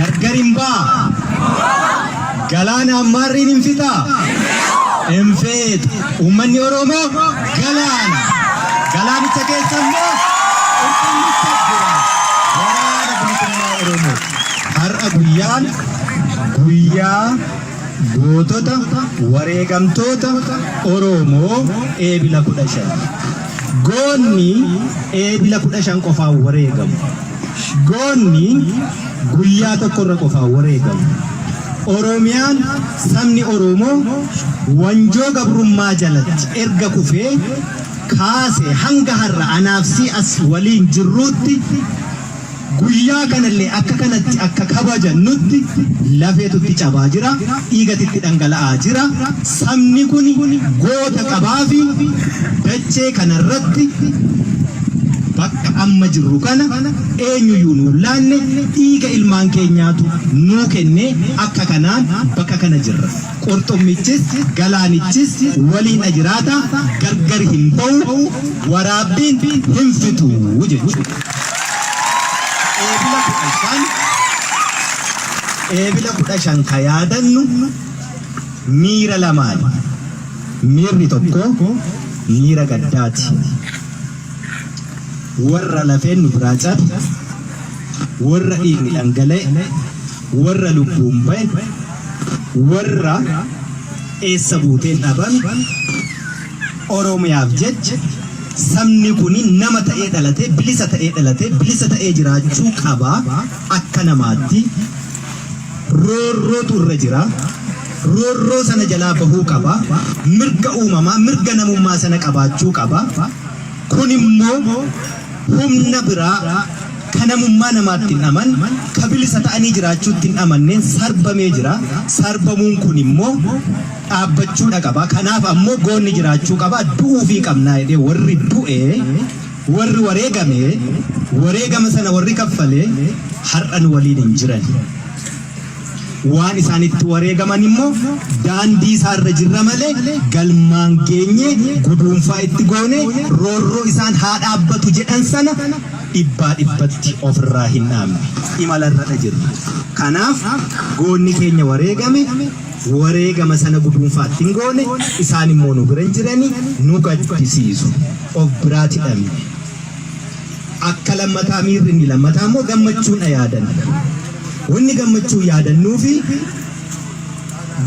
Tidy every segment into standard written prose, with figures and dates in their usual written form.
Gargar hin ba'a. Galaana ammaarriin hin fixaa? Hin fixu. Uummanni Oromoo galaana. Galaanicha keessa immoo qurxummicha jira. Waraana Bilisummaa Oromoo. Har'a guyyaan guyyaa gootota wareegamtoota Oromoo Eebila 15. Goonni Eebila 15 qofaan wareegamu. Goonni guyyaa tokkorra qofaan wareegamu. Oromiyaan sabni Oromoo wanjoo gabrummaa jalatti erga kufee kaasee hanga har'a anaaf si as waliin jirruutti guyyaa kanallee akka kanatti akka kabajannutti lafeetu itti cabaa jira, dhiigatu itti dhangala'aa jira. Sabni kun goota qabaafi dachee kanarratti bakka amma jirru kana eenyuyyuu nuun laanne, dhiiga ilmaan keenyaatu nuu kennee akka kanaan bakka kana jirra. Qurxummichis galaanichis waliin jiraata, gargar hin ba'u, waraabbiin hin fixu jechuudha. Eebila 15, Eebila 15 ka yaadannu miira lamaani. Miirri tokko miira gaddaati. Warra lafeen nu biraa cabe, warra dhiigni dhangala'e, warra lubbuun ba'e, warra eessa buuteen dhabame, Oromiyaaf jecha sabni kun nama ta'ee dhalatee, bilisa ta'ee dhalatee, bilisa ta'ee jiraachuu qaba akka namaatti. Roorrootu irra jira. Roorroo sana jalaa bahuu qaba. Mirga uumamaa, mirga namummaa sana qabaachuu qaba. Kun immoo humna biraa ka namummaa namaatti hin amanne, ka bilisa ta'anii jiraachuutti hin amanneen sarbamee jira. Sarbamuun kun immoo dhaabbachuudha qaba. Kanaaf ammoo goonni jiraachuu qaba. Du'uufii qabnaa jedhee warri du'e, warri wareegame, wareegama sana warri kaffale har'a nu waliin hin jiran. Waan isaan itti wareegaman immoo daandii isaarra jirra malee galmaan geenye guduunfaa itti goone roorroo isaan haa dhaabbatu jedhan sana dhibbaa dhibbatti ofirraa hin dhaabne. Imalarradha jirra. Kanaaf goonni keenya wareegame, wareegama sana guduunfaa itti hin goone, isaan immoo nu bira hin jirani, nu gaddisiisu. Of biraati dhabne. Akka lammataa miirri inni lammataa immoo gammachuudha yaadanna. Wanni gammachuu yaadannuufi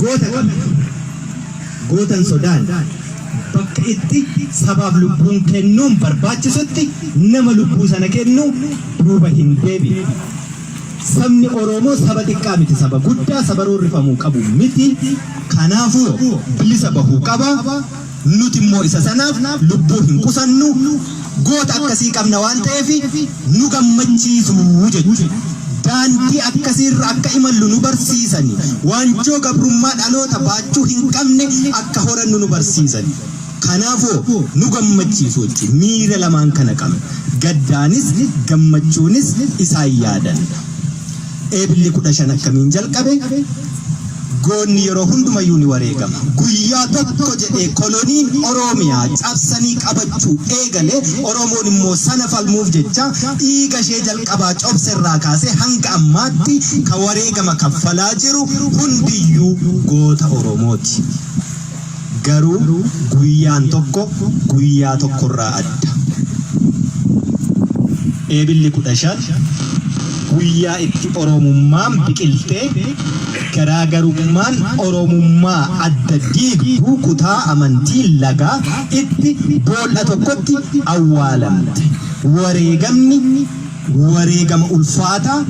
goota qabna. Goota hin sodaanne. Bakka itti sabaaf lubbuun kennuun barbaachisutti nama lubbuu sana kennu duuba hin deebi'u. Sabni Oromoo saba xiqqaa miti, saba guddaa, saba roorrifamuu qabu miti. Kanaafuu bilisa bahuu qaba. Nuti immoo isa sanaaf lubbuu hin qusannu. Goota akkasii qabna waan ta'eef nu gammachiisu jechuudha. Daandii akkasiirra akka imallu nu barsiisani. Waanjoo gabrummaa dhaloota baachuu hin qabne akka horannu nu barsiisani. Kanaafuu nu gammachiisu jechuudha. Miira lamaan kana qabna. Gaddaanis gammachuunis isaan yaadanna. Eebilli 15 akkamiin jalqabe? Goonni yeroo hundumayyuu ni wareegama. Guyyaa tokko jedhee koloniin Oroomiyaa cabsanii qabachuu eegale, Oromoon immoo sana falmuuf jecha dhiiga ishee jalqabaa cobse irraa kaasee hanga ammaatti ka wareegama kaffalaa jiru hundiyyuu goota Oromooti. Garuu guyyaan tokko guyyaa tokkorraa adda. Eebilli 15 guyyaa itti Oromummaan biqiltee garaagarummaan Oromummaa adda diigdu kutaa amantii lagaa itti bool'a tokkotti awwaalamte. Wareegamni wareegama ulfaataa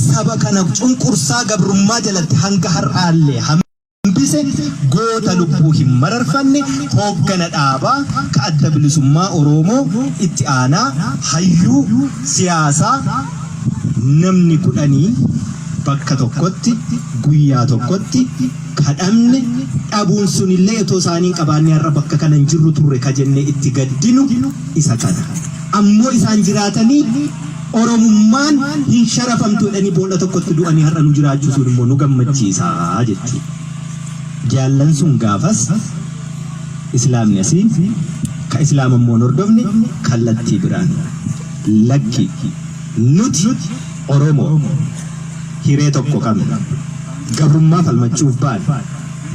saba kana cunqursaa gabrummaa jalatti hanga har'aallee hambise, goota lubbuu hin mararfanne, hooggana dhaabaa ka Adda Bilisummaa Oroomoo, itti aanaa hayyuu siyaasaa, namni kudhanii bakka tokkotti, guyyaa tokkotti ka dhabne, dhabuun sunillee otoo isaanii hin qabaannee har'a bakka kana hin jirru turre ka jennee itti gaddinu isa kana. Ammoo isaan jiraatanii Oromummaan hin sharafamtu jedhanii bool'a tokkotti du'anii har'a nu jiraachisuun immoo nu gammachiisa jechuudha. Jaallan sun gaafas Islaamni asii, ka Islaama immoo hin hordofne kallattii biraan. Lakki, nuti Oromoo. Hiree tokko qabna. Gabrummaa falmachuuf baane.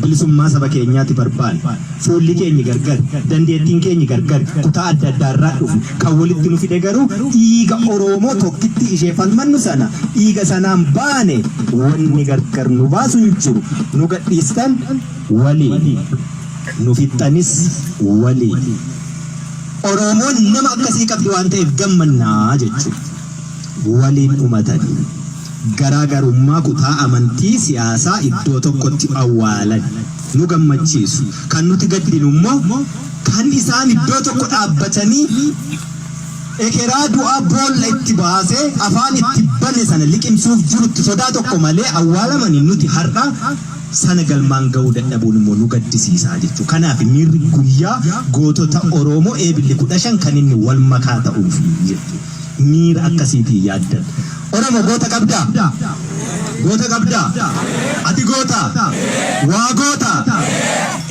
Bilisummaa saba keenyaati barbaanne. Fuulli keenyi gargar, dandeettiin keenyi gargar, kutaa adda addaarraa dhufne. Kan walitti nu fide garuu dhiiga Oromoo tokkitti ishee falmannu sana, dhiiga sanaan baane. Wanni gargar nu baasu hin jiru. Nu gadhiistan waliin. Nu fixxanis waliin. Oromoon nama akkasii qabdi waan ta'eef gammannaa jechuudha. Waliin dhumatan. Garaagarummaa kutaa, amantii, siyaasaa iddoo tokkotti awwaalan. Nu gammachiisu. Kan nuti gaddinu immoo kan isaan iddoo tokko dhaabbatanii ekeraa du'aa boolla itti baasee afaan itti bane sana liqimsuuf jirutti sodaa tokko malee awwaalamanii, nuti har'a sana galmaan ga'uu dadhabuun immoo nu gaddisiisaa jechuudha. Kanaaf miirri guyyaa gootota Oromoo Eebilli 15 kan inni wal makaa ta'uufi jechuudha. Miira akkasiitiin yaaddan. Oromo, goota qabdaa? Goota qabdaa? Ati goota? Waa goota?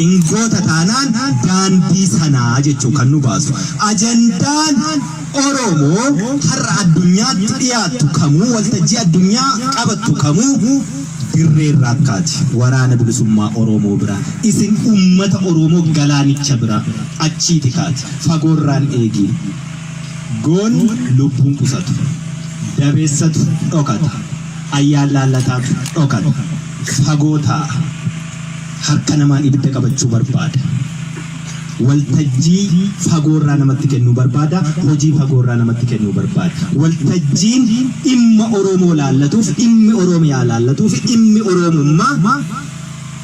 In goota taanaan daandii sanaa jechuu kan nu baasu. Ajandaan Oromoo har'a addunyaatti dhiyaattu kamuu, waltajjii addunyaa qabattu kamuu, dirree irraa akkaati. Waraana Bilisummaa Oromoo bira. Isin uummata Oromoo galaanicha bira achiiti kaati. Fagoorraan eegiin. Goonni lubbuun qusatu. Dabeessatu dhokata. Ayyaan laallataatu dhokata. Fagoo taa'a. Harka namaan ibidda qabachuu barbaada. Waltajjii fagoorraa namatti kennuu barbaada. Hojii fagoorraa namatti kennuu barbaada. Waltajjiin dhimma Oromoo laallatuuf, dhimmi Oromiyaa laallatuuf, dhimmi Oromummaa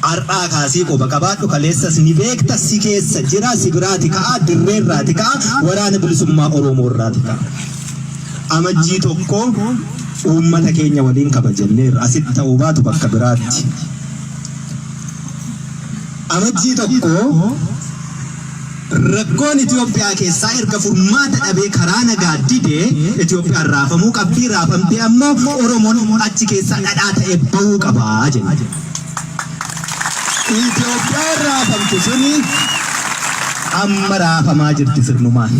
har'aa kaasii quba qabaadhu. Kaleessas ni beekta, si keessa jira, si biraati ka'a, dirreerraati ka'a, Waraana Bilisummaa Oromoo irraati ka'a. Amajjii 1 uummata keenya waliin kabajanneerra, asitti ta'uu baatu bakka biraatti. Amajjii 1 rakkoon Itoophiyaa keessaa erga furmaata dhabee karaa nagaa didee, Itoophiyaan raafamuu qabdii, raafamtee ammoo Oromoon achi keessaa dhadhaa ta'ee bahuu qabaa jenna. Itoophiyaan raafamtu suni amma raafamaa jirti sirnumaan.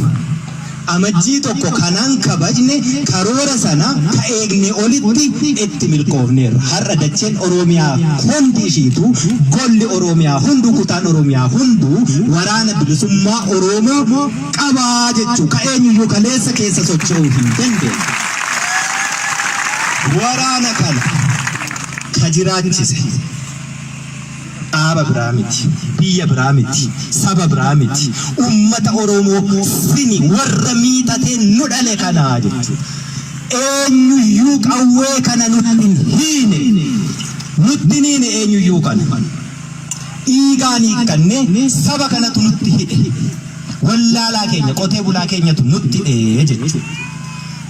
Amajjii 1 kanaan kabajne, karoora sana ka eegne olitti itti milkoofneerra. Har'a dacheen Oromiyaa hundi ishiitu, golli Oromiyaa hunduu, kutaan Oromiyaa hunduu Waraana Bilisummaa Oromoo qabaa jechuu, ka eenyuyyuu kaleessa keessa socho'uu hin dandeenye. Waraana kana ka jiraachise dhaaba biraa miti, biyya biraa miti, saba biraa miti, ummata Oromoo sini warra miixatee nu dhale kanaa jechuudha. Eenyuyyuu qawwee kana nutti hin hiine. Nutti hin hiine eenyuyyuu kana. Dhiigaan hiikkanne, saba kanatu nutti hidhe. Wallaalaa keenya, qotee bulaa keenyatu nutti hidhe jechuudha.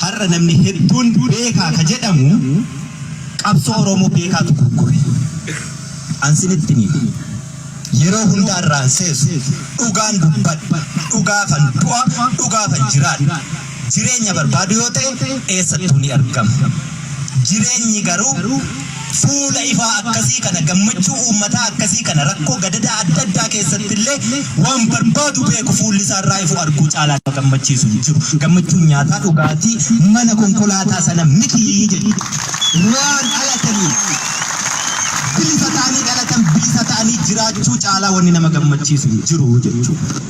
Har'a namni hedduun beekaa ka jedhamu qabsoo Oromoo beekaatu gurgure. An sinitti hima. Yeroo hundaa irraan seesu, dhugaan dubbadha. Dhugaafan du'a, dhugaafan jiraadha. Jireenya barbaadu yoo ta'e eessattuu ni argama. Jireenyi garuu fuula ifaa akkasii kana, gammachuu uummataa akkasii kana, rakkoo gadadaa adda addaa keessatti illee waan barbaadu beeku fuulli isaa irraa ifu arguu caalaa nama gammachiisu hin jiru. Gammachuun nyaataa, dhugaatii, mana, konkolaataa sana miti jechuudha. Waan dhalataniif, bilisa ta'anii dhalatan, bilisa ta'anii jiraachuu caalaa wanni nama gammachiisu hin jiru jechuudha.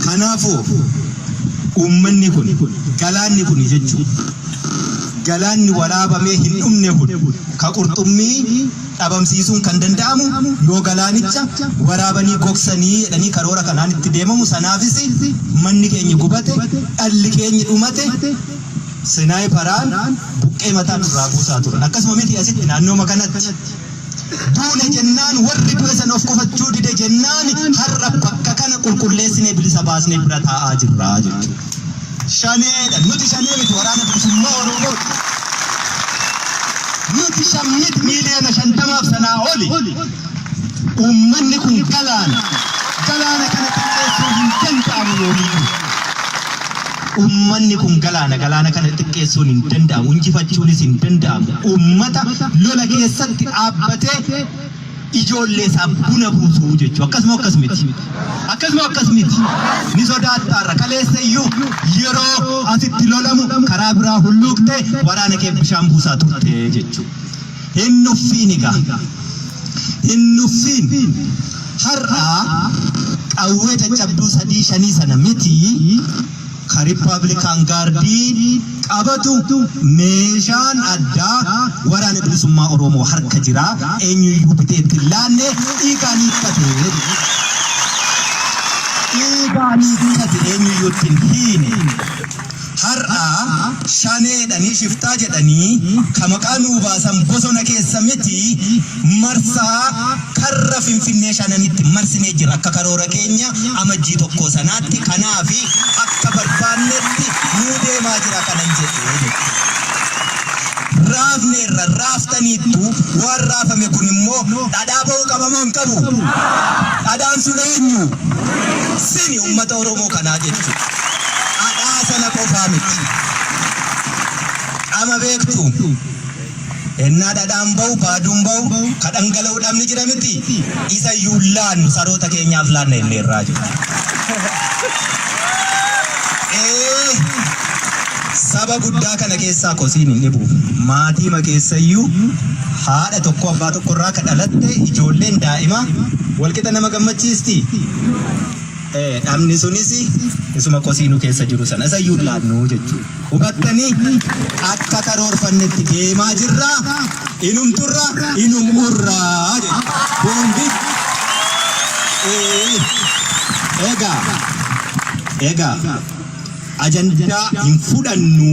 Kanaafuu uummanni kun, galaanni kun jechuudha. Galaanni waraabamee hin dhumne kun, ka qurxummii dhabamsiisuun kan danda'amu yoo galaanicha waraabanii gogsanii jedhanii karoora kanaan itti deemamu, sanaafis manni keenya gubate, dhalli keenya dhumate, sniperaan buqqee mataa nurraa buusaa turan. Akkasuma miti, asitti naannooma kanatti. Duune jennaan, warri du'e sana of qofachuu dide jennaan, har'a bakka kana qulqulleessinee bilisa baasnee bira taa'aa jirra jechuudha. Shaneedha. Nuti shanee miti, Waraana Bilisummaa Oromooti. Nuti shan miti, miiliyoona 50f sanaa oli. Uummanni kun galaana. Galaana kana xiqqeessuun hin danda'amu yoomiyyuu. Uummanni kun galaana. Galaana kana xiqqeessuun hin danda'amu. Injifachuunis hin danda'amu. Uummata lola keessatti dhaabbatee ijoollee isaa buna buusuu jechuudha. Akkasuma akkas miti. Akkasuma akkas miti. Ni sodaattaarra kaleessa iyyuu yeroo asitti lolamu karaa biraa hulluuqtee waraana kee bishaan buusaa turte jechuudha. Hin nuffiin egaa. Hin nuffiin. Har'a qawwee caccabduu sadii shanii sana miti ka Rippaablikaan Gaardii qabatu meeshaan addaa Waraana Bilisummaa Oromoo harka jira. Eenyuyyuu bitee itti hin laanne dhiigaan hiikkate. Dhiigaan hiikkate eenyuyyuu itti hin hiine. Har'a Shanee jedhanii shiftaa jedhanii ka maqaa nuu baasan bosona keessa miti marsaa karra Finfinnee shananitti marsinee jirra akka karoora keenya Amajjii 1 sanaatti kanaafi akka barbaannetti nuu deemaa jira kanan jedhe jechuudha. Raafneerra raaftaniittu waan raafame kun immoo dhadhaa ba'uu qaba moo hin qabu? Dhadhaan sun eenyu? Sini uummata Oromoo kanaa jechuudha. Dhadhaa sana qofaa miti. Qama beektu. Ennaa dhadhaan ba'u, baaduun ba'u, ka dhangala'u dhabni jira miti. Isa iyyuu hin laannu, saroota keenyaaf laanna jenneerraa jechuudha. Ee, saba guddaa kana keessaa kosiin hin dhibu. Maatiima keessayyuu haadha tokko abbaa tokkorraa ka dhalatte ijoolleen daa'ima walqixa nama gammachiisti. Dhabni sunis isuma kosii nu keessa jiru sana isa iyyuu hin laannu jechuudha. Hubattanii akka karoorfannetti deemaa jirra, inum turra, inum urra jechuudha. Boombi. Egaa egaa ajandaa hin fudhannu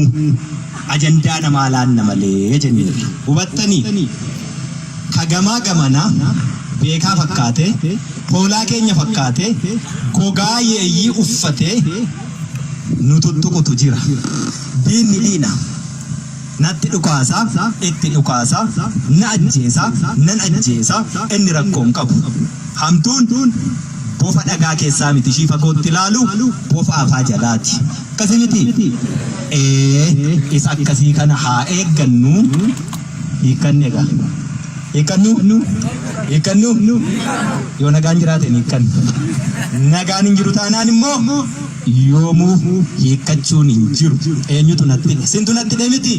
ajandaa namaa laanna malee jenneerra. Hubattanii ka gamaa gamana beekaa fakkaatee Hoolaa keenya fakkaatee gogaa yeeyyii uffatee nu tuttuqutu jira. Diinni diina. Natti dhukaasa, itti dhukaasa, na ajjeesa, nan ajjeesa, inni rakkoo hin qabu. Hamtuun bofa dhagaa keessaa miti ishii fagootti ilaalu bofa afaa jalaati. Akkasii mitii? Ee, isa akkasii kana haa eeggannu. Hiikkanni egaa. Hiikkannuu? Hiikkannuu? Yoo nagaan jiraate hin hiikkannu. Nagaan hin jiru taanaan immoo yoomuu hiikkachuun hin jiru. Eenyutu natti hidhe? Sintu natti hidhe miti?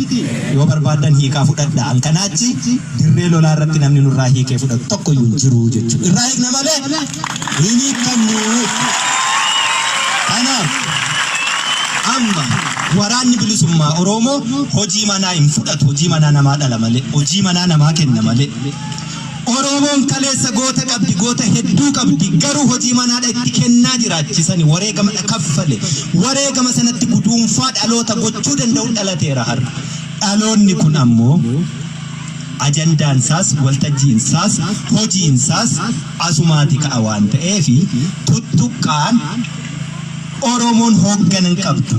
Yoo barbaaddan hiikaa fudhadhaa. An kanaa achi dirree lolaa irratti namni nurraa hiikee fudhatu tokko iyyuu hin jiru jechuudha. Irraa hiikna malee hin hiikkannu. Kanaaf amma Waraanni Bilisummaa Oroomoo hojii manaa hin fudhatu, hojii manaa namaa dhala malee, hojii manaa namaa kenna malee. Oroomoon kaleessa goota qabdi, goota hedduu qabdi, garuu hojii manaadha itti kennaa jiraachisani, wareegamadha kaffale. Wareegama sanatti guduunfaa dhaloota gochuu danda'u dhalateera har'a. Dhaloonni kun ammoo ajandaan isaas, waltajjiin isaas, hojiin isaas asumaati ka'a waan ta'eef tuttuqqaan Oromoon hooggana hin qabdu.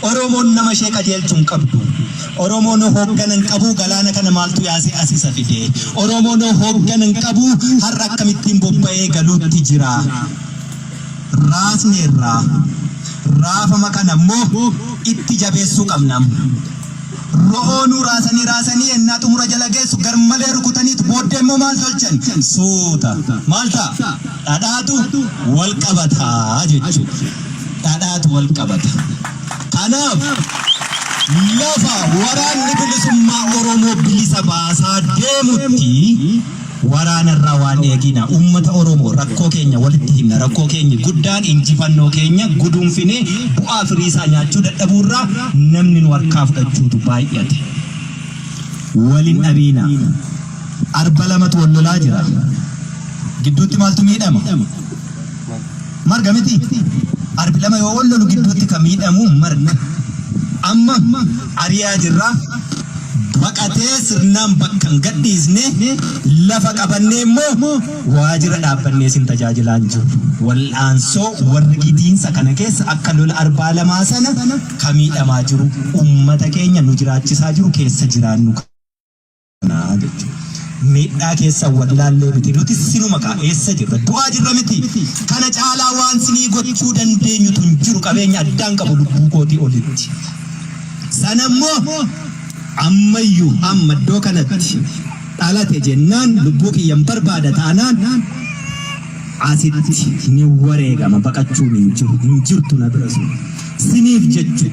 Oromoon nama ishee qajeelchu hin qabdu. Oromoon hooggana hin qabuu galaana kana maaltu yaasee as isa fide? Oromoon hooggana hin qabuu har'a akkamittiin bobba'ee galuutti jira? Raasneerra. Raafama kana immoo itti jabeessuu qabna. Ro'oonuu raasanii raasanii ennaa xumura jala geessu garmalee rukutaniitu booddee immoo maal tolchan? Suuta. Maal ta'a? Dhadhaatu wal qabata jechuudha. Dhadhaatu wal qabata. Kanaaf lafa waraanni bilisummaa Oromoo bilisa baasaa deemutti waraanarraa waan eegina. Uummata Oromoo rakkoo keenya walitti himna. Rakkoo keenyi guddaan injifannoo keenya guduunfinee bu'aa firiisaa nyaachuu dadhabuurraa namni nu harkaa fudhachuutu baay'ate. Wal hin dhabiinaa. Arba lamatu wal lolaa jira. Gidduutti maaltu miidhama? Marga miti? Arbi lama yoo wal lolu gidduutti ka miidhamu marga. Amma ari'aa jirra. Baqatee sirnaan bakka hin gadhiisne lafa qabannee immoo waajira dhaabbannee isin tajaajilaa hin jirru. Wal'aansoo warri gidiinsa kana keessa akka lola arbaa lamaa sana ka miidhamaa jiru uummata keenya nu jiraachisaa jiru keessa jiraannu kana jechuudha. Miidhaa keessan wallaallee miti. Nuti sinuma kaa eessa jirra? Du'aa jirra miti. Kana caalaa waan sinii gochuu dandeenyutu hin jiru. Qabeenya addaan qabu lubbuu kootii olitti. Sana immoo ammayyuu amma iddoo kanatti dhalate jennaan lubbuu kiyyan barbaada taanaan asitti ni wareegama baqachuun hin jiru. Hin jirtu na bira sun. Siniif jechu.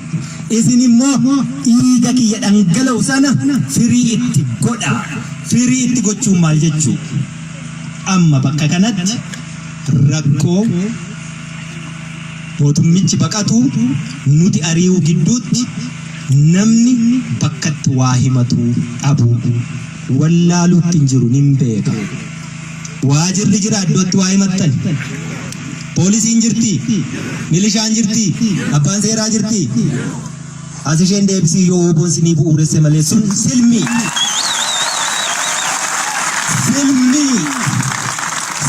Isin immoo dhiiga kiyya dhangala'u sana firii itti godhaa. Firii itti gochuun maal jechuu? Amma bakka kanatti rakkoo mootummichi baqatuu nuti arii'uu gidduutti namni bakkatti waa himatu dhabuu. Wallaaluutti hin jiru nin beeka. Waajirri jira iddootti waa himattan. Poolisiin jirtii? Milishaan jirtii? Abbaan seeraa jirtii? As isheen deebisii yoo WBOn sinii bu'uuresse malee sun silmii. Silmii.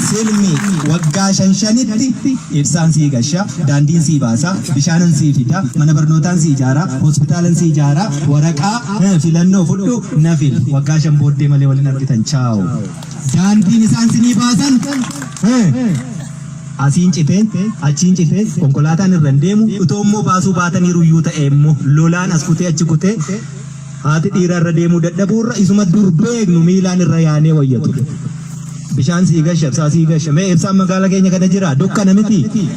Silmii. Waggaa shan shanitti ibsaan sii gasha, daandiin sii baasa, bishaanan sii fida, mana barnootaan sii ijaara, hospitaalan sii ijaara, waraqaa filannoo fudhu na fili. Waggaa 5 booddee malee wal hin argitan. Chaaw. Daandiin isaan sinii baasan asiin citee, achiin citee, konkolaataan irra hin deemu, utoo immoo baasuu baataniiru iyyuu ta'ee immoo lolaan as kutee achi kutee haati dhiiraa irra deemuu dadhabuu irra isuma dur beeknu miilaan irra yaanee wayya ture. Bishaan sii gasha, ibsaa sii gasha. Mee ibsaan magaala keenya kana jiraa? Dukkana mitii?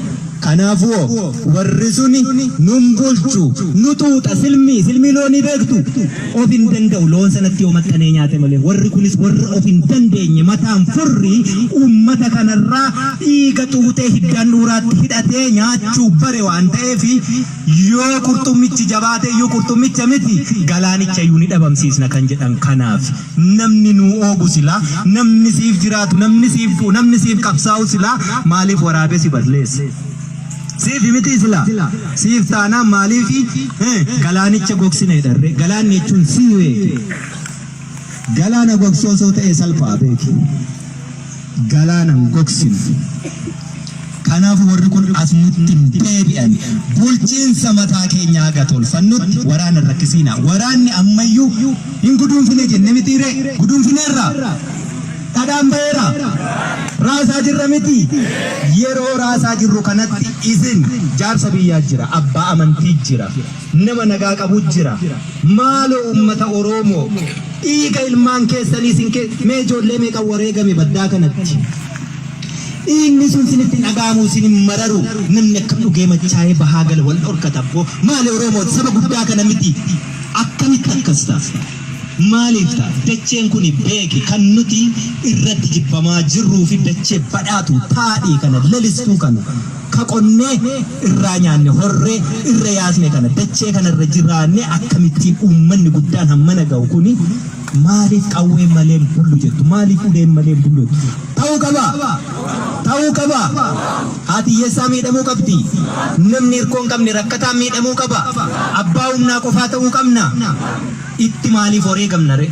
Kanaafuu warri suni nun bulchu, nu xuuxa, silmii, silmii loonii beektu? Of hin danda'u, loon sanatti yoo maxxanee nyaate malee. Warri kunis warra of hin dandeenye, mataan furrii uummata kanarraa dhiiga xuuxee hiddaan dhuuraatti hidhatee nyaachuu bare waan ta'eef yoo qurxummichi jabaate iyyuu qurxummicha miti galaanicha iyyuu ni dhabamsiisna kan jedhan kanaaf. Namni nuu oogu silaa, namni siif jiraatu, namni siif du'u, namni siif qabsaa'u silaa maaliif waraabee si balleessa? Siif mitii silaa? Siif taanaan maaliif galaanicha gogsina jedhan ree? Galaanni jechuun sii beeki. Galaana gogsuu osoo ta'ee salphaa beeki. Galaana hin gogsinu. Kanaaf warri kun as nutti hin deebi'an. Bulchiinsa mataa keenyaa haga tolfannutti waraana hin rakkisiinaa. Waraanni ammayyuu hin guduunfine jenne mitii ree? Guduunfineerraa? Dhadhaan ba'eeraa? Raasaa jirra mitii? Yeroo raasaa jirru kanatti isin jaarsa biyyaa jira, abbaa amantii jira, nama nagaa qabu jira. Maaloo uummata Oroomoo dhiiga ilmaan keessanii isin kee mee ijoollee meeqa wareegame baddaa kanatti? Dhiigni sun sinitti hin dhaga'amu, isin hin mararu. Namni akkam dhugee machaa'ee bahaa gala wal dhorkata abboo. Maali Oromoon saba guddaa kana miti. Akkamitti akkas ta'a? Maaliif ta'a? Dacheen kuni beeki kan nuti irratti jibbamaa jirruu fi dachee badhaatu taadhii kana lalistuu kana ka qonnee irraa nyaanne horree irra yaasne kana dachee kana irra jiraannee akkamittiin uummanni guddaan hammana ga'u kuni Maaliif qawween malee hin bullu jettu? Maaliif uleen malee hin bullu jettu? Ta'uu qaba! Ta'uu qaba! Haati hiyyeessaa miidhamuu qabdi? Namni hirkoo hin qabne rakkataan miidhamuu qaba? Abbaa humnaa qofaa ta'uu qabna? Itti maaliif wareegamna ree?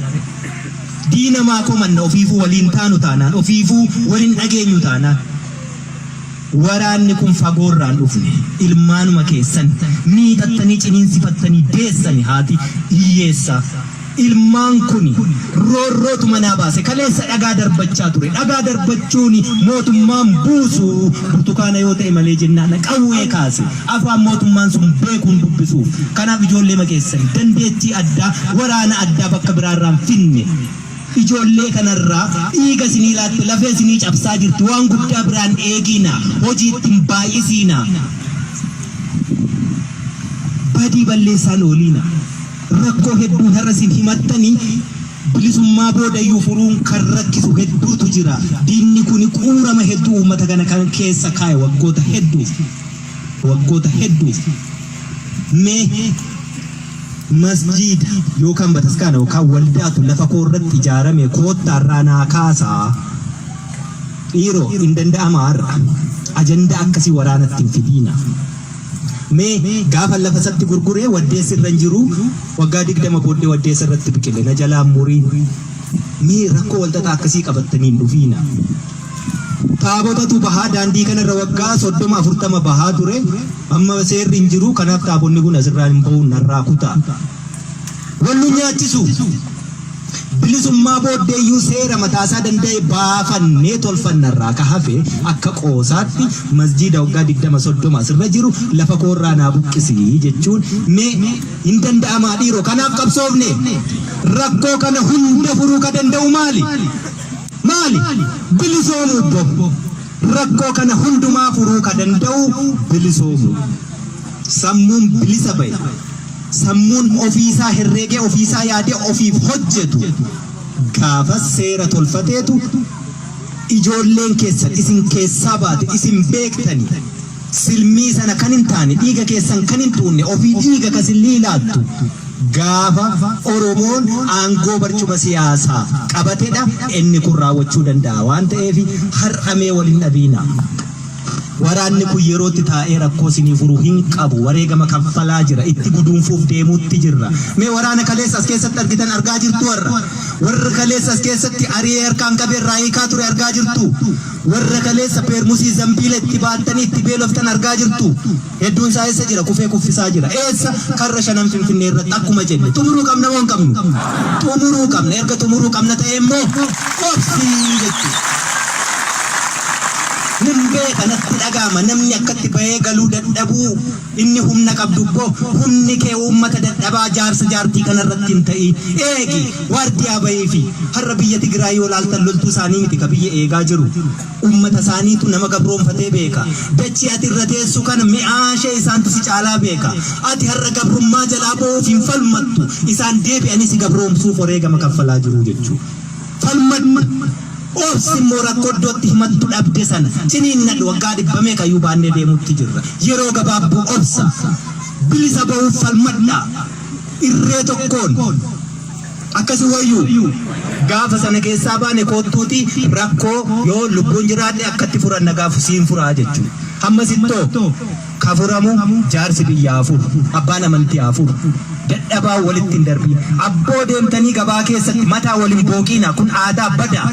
Diina maa komanna ofiifuu waliin taanu taanaan, ofiifuu wal hin dhageenyu taanaan? Waraanni kun fagoorraa hin dhufne. Ilmaanuma keessan miixattanii ciniinsifattanii deessani haati hiyyeessaa. Ilmaan kuni roorrootu manaa baase. Kaleessa dhagaa darbachaa ture. Dhagaa darbachuun mootummaan buusu burtukaana yoo ta'e malee jennaan qawwee kaase. Afaan mootummaan sun beekuun dubbisuuf. Kanaaf ijoolleema keessan dandeettii addaa waraana addaa bakka biraarraa hin finne. Ijoollee kanarraa dhiiga isinii laatte lafee isinii cabsaa jirti waan guddaa biraan eegiinaa hojii itti hin baay'isiinaa badii balleessaan ooliina rakkoo hedduu har'a isin himattanii bilisummaa boodayyuu furuun kan rakkisu hedduutu jira diinni kuni quurama hedduu uummata kana kan keessa kaa'e waggoota hedduuf waggoota hedduuf mee Masjiida yookaan bataskaana yookaan waldaatu lafa koo irratti ijaarame koottaa irraa naa kaasaa. Dhiiroo hin danda'amaa har'a. Ajandaa akkasii waraanatti hin fidiinaa. Mee gaafa lafa isatti gurguree waddeessi irra hin jiru waggaa 20 booddee waddeessa irratti biqile na jalaa hin muriin. Mee rakkoo walxaxaa akkasii qabattanii hin dhufiinaa. Taabotatu bahaa daandii kanarra waggaa 30 40 bahaa ture. Amma seerri hin jiru kanaaf taabonni kun asirraa hin bahu narraa kutaa. Wal nu nyaachisu. Bilisummaa booddeeyyuu seera mataasaa danda'e baafannee tolfannarraa ka hafe akka qoosaatti masjiida waggaa 20 30 asirra jiru lafa koorraa naa buqqisi jechuun mee hin danda'amaa dhiiroo kanaaf qabsoofne rakkoo kana hunda furuu ka danda'u maali? Maali? Bilisoomuu bbo. Rakkoo kana hundumaa furuu ka danda'u bilisoomuu. Sammuun bilisa ba'e, sammuun ofiisaa herreegee, ofiisaa yaadee ofiif hojjetu gaafas seera tolfateetu ijoolleen keessan isin keessaa baate, isin beektani, silmii sana kan hin taane, dhiiga keessan kan hin xuunne, ofii dhiiga ka sillii laattu gaafa Oromoon aangoo barcuma siyaasaa qabatedha inni kun raawwachuu danda'a waan ta'eef har'a mee wal hin dhabiinaa. Waraanni kun yerootti taa'ee rakkoo isinii furu hin qabu. Wareegama kaffalaa jira. Itti guduunfuuf deemuutti jirra. Mee waraana kaleessa as keessatti argitan argaa jirtu warra. Warra kaleessa as keessatti ari'ee harkaan qabee irraa hiikaa ture argaa jirtu. Warra kaleessa peermusii zambiila itti baattanii itti beeloftan argaa jirtu. Hedduun isaa eessa jira? Kufee kuffisaa jira. Eessa? Karra shanan Finfinnee irratti akkuma jenne. Xumuruu qabna moo hin qabnu? Xumuruu qabna. Erga xumuruu qabna ta'ee immoo obsii jechuudha. Nan beeka, natti dhaga'ama, namni akkatti bahee galuu dadhabuu, inni humna qabdu bbo humni kee uummata dadhabaa jaarsa jaartii kana irratti hin ta'iin, eegi, waardiyaa bahiifi. Har'a biyya Tigraay yoo laaltan loltuu isaanii miti ka biyya eegaa jiru. Uummata isaaniitu nama gabroomfatee beeka. Dachii ati irra teessu kana mi'aashee isaantu si caalaa beeka. Ati har'a gabrummaa jalaa bahuuf hin falmattu, isaan deebi'anii si gabroomsuuf wareegama kaffalaa jiru jechuudha. Falmadhu. Obsi immoo rakkoo iddootti himattu dhabde sana ciniinnadhu, waggaa dhibba meeqayyuu baannee deemuutti jirra. Yeroo gabaabduu obsa. Bilisa bahuuf falmadhaa. Irree tokkoon. Akkasi wayyuu? Gaafa sana keessaa baane koottuutii rakkoo yoo lubbuun jiraadhe akkatti furanna gaafu siin furaa jechuudha. Hammasittoo ka furamu jaarsi biyyaa haa furu, abbaan amantii haa furu. Dadhabaa walitti hin darbiin. Abboo deemtanii gabaa keessatti mataa wal hin booqiinaa, kun aadaa badaa.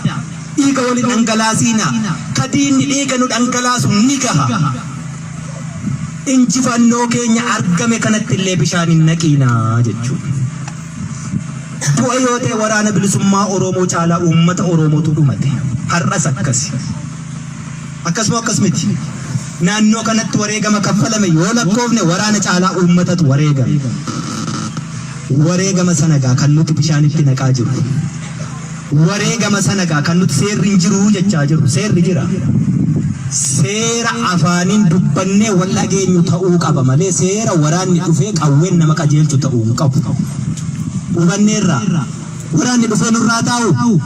Dhiiga wal hin dhangalaasiinaa. Ka diinni dhiiga nu dhangalaasu ni gaha. Injifannoo keenya argame kanatti illee bishaan hin naqiinaa jechuudha. Du'a yoo ta'e Waraana Bilisummaa Oromoo caalaa uummata Oromootu dhumate. Har'as akkasi. Akkasuma akkas miti. Naannoo kanatti wareegama kaffalame yoo lakkoofne waraana caalaa uummatatu wareegame. Wareegama sana gaa kan nuti bishaanitti naqaa jirru. Wareegama sana gaa kan nuti seerri hin jiru jechaa jirru. Seerri jira. Seera afaaniin dubbannee wal dhageenyu ta'uu qaba malee seera waraanni dhufee qawween nama qajeelchu ta'uu hin qabu. Hubanneerraa. Waraanni dhufee nurraa taa'u.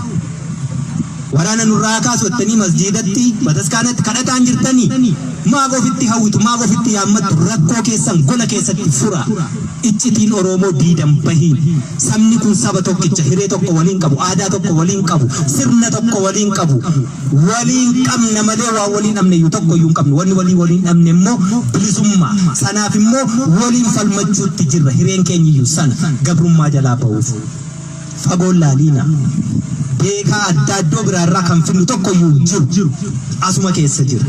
Waraana nurraa kaasu jettanii masjiidatti, bataskaanatti kadhataan jirtanii? Maaf ofitti hawwitu? Maaf ofitti yaammattu? Rakkoo keessan gola keessatti furaa. Iccitiin Oroomoo diidan bahiin. Sabni kun saba tokkicha, hiree tokko waliin qabu, aadaa tokko waliin qabu, sirna tokko waliin qabu. Waliin qabna malee waan waliin dhabne iyyuu tokko iyyuu hin qabnu. Wanni walii waliin dhabne immoo bilisummaa. Sanaaf immoo waliin falmachuutti jirra. Hireen keenya iyyuu sana, gabrummaa jalaa bahuuf. Fagoon laaliina. Beekaa addaa iddoo biraa irraa kan fidnu tokko iyyuu hin jiru. Asuma keessa jira.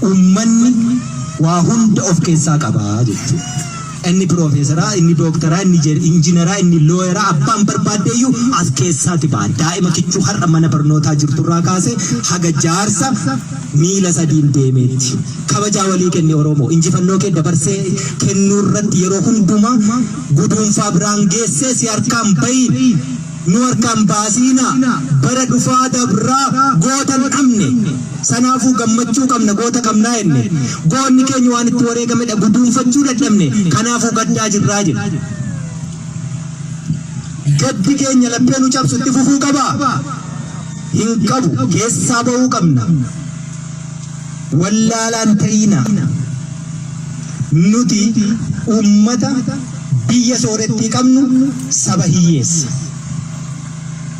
Uummanni waa hunda of keessaa qaba jechuudha. Inni piroofeesaraa, inni dooktaraa, inni injiinaraa, inni looyaraa, abbaan barbaaddeeyyuu as keessaati ba'a. Daa'ima kichuu har'a mana barnootaa jirturraa kaasee haga jaarsa miila sadiin deemeetti. Kabajaa walii kenni Oromoo. Injifannoo kee dabarsee kennuu irratti yeroo hundumaa guduunfaa biraan geessee si harkaan bahiin. Nu harkaan baasiinaa. Bara dhufaa dabraa goota hin dhabne. Sanaafuu gammachuu qabna, goota qabnaa jenne. Goonni keenya waan itti wareegamedha, guduunfachuu dadhabne. Kanaafuu gaddaa jirraa jenne. Gaddi keenya laphee nu cabsu itti fufuu qabaa? Hin qabu. Keessaa bahuu qabna. Wallaalaan ta'iinaa. Nuti uummata biyya soorettii qabnu, saba hiyyeessa.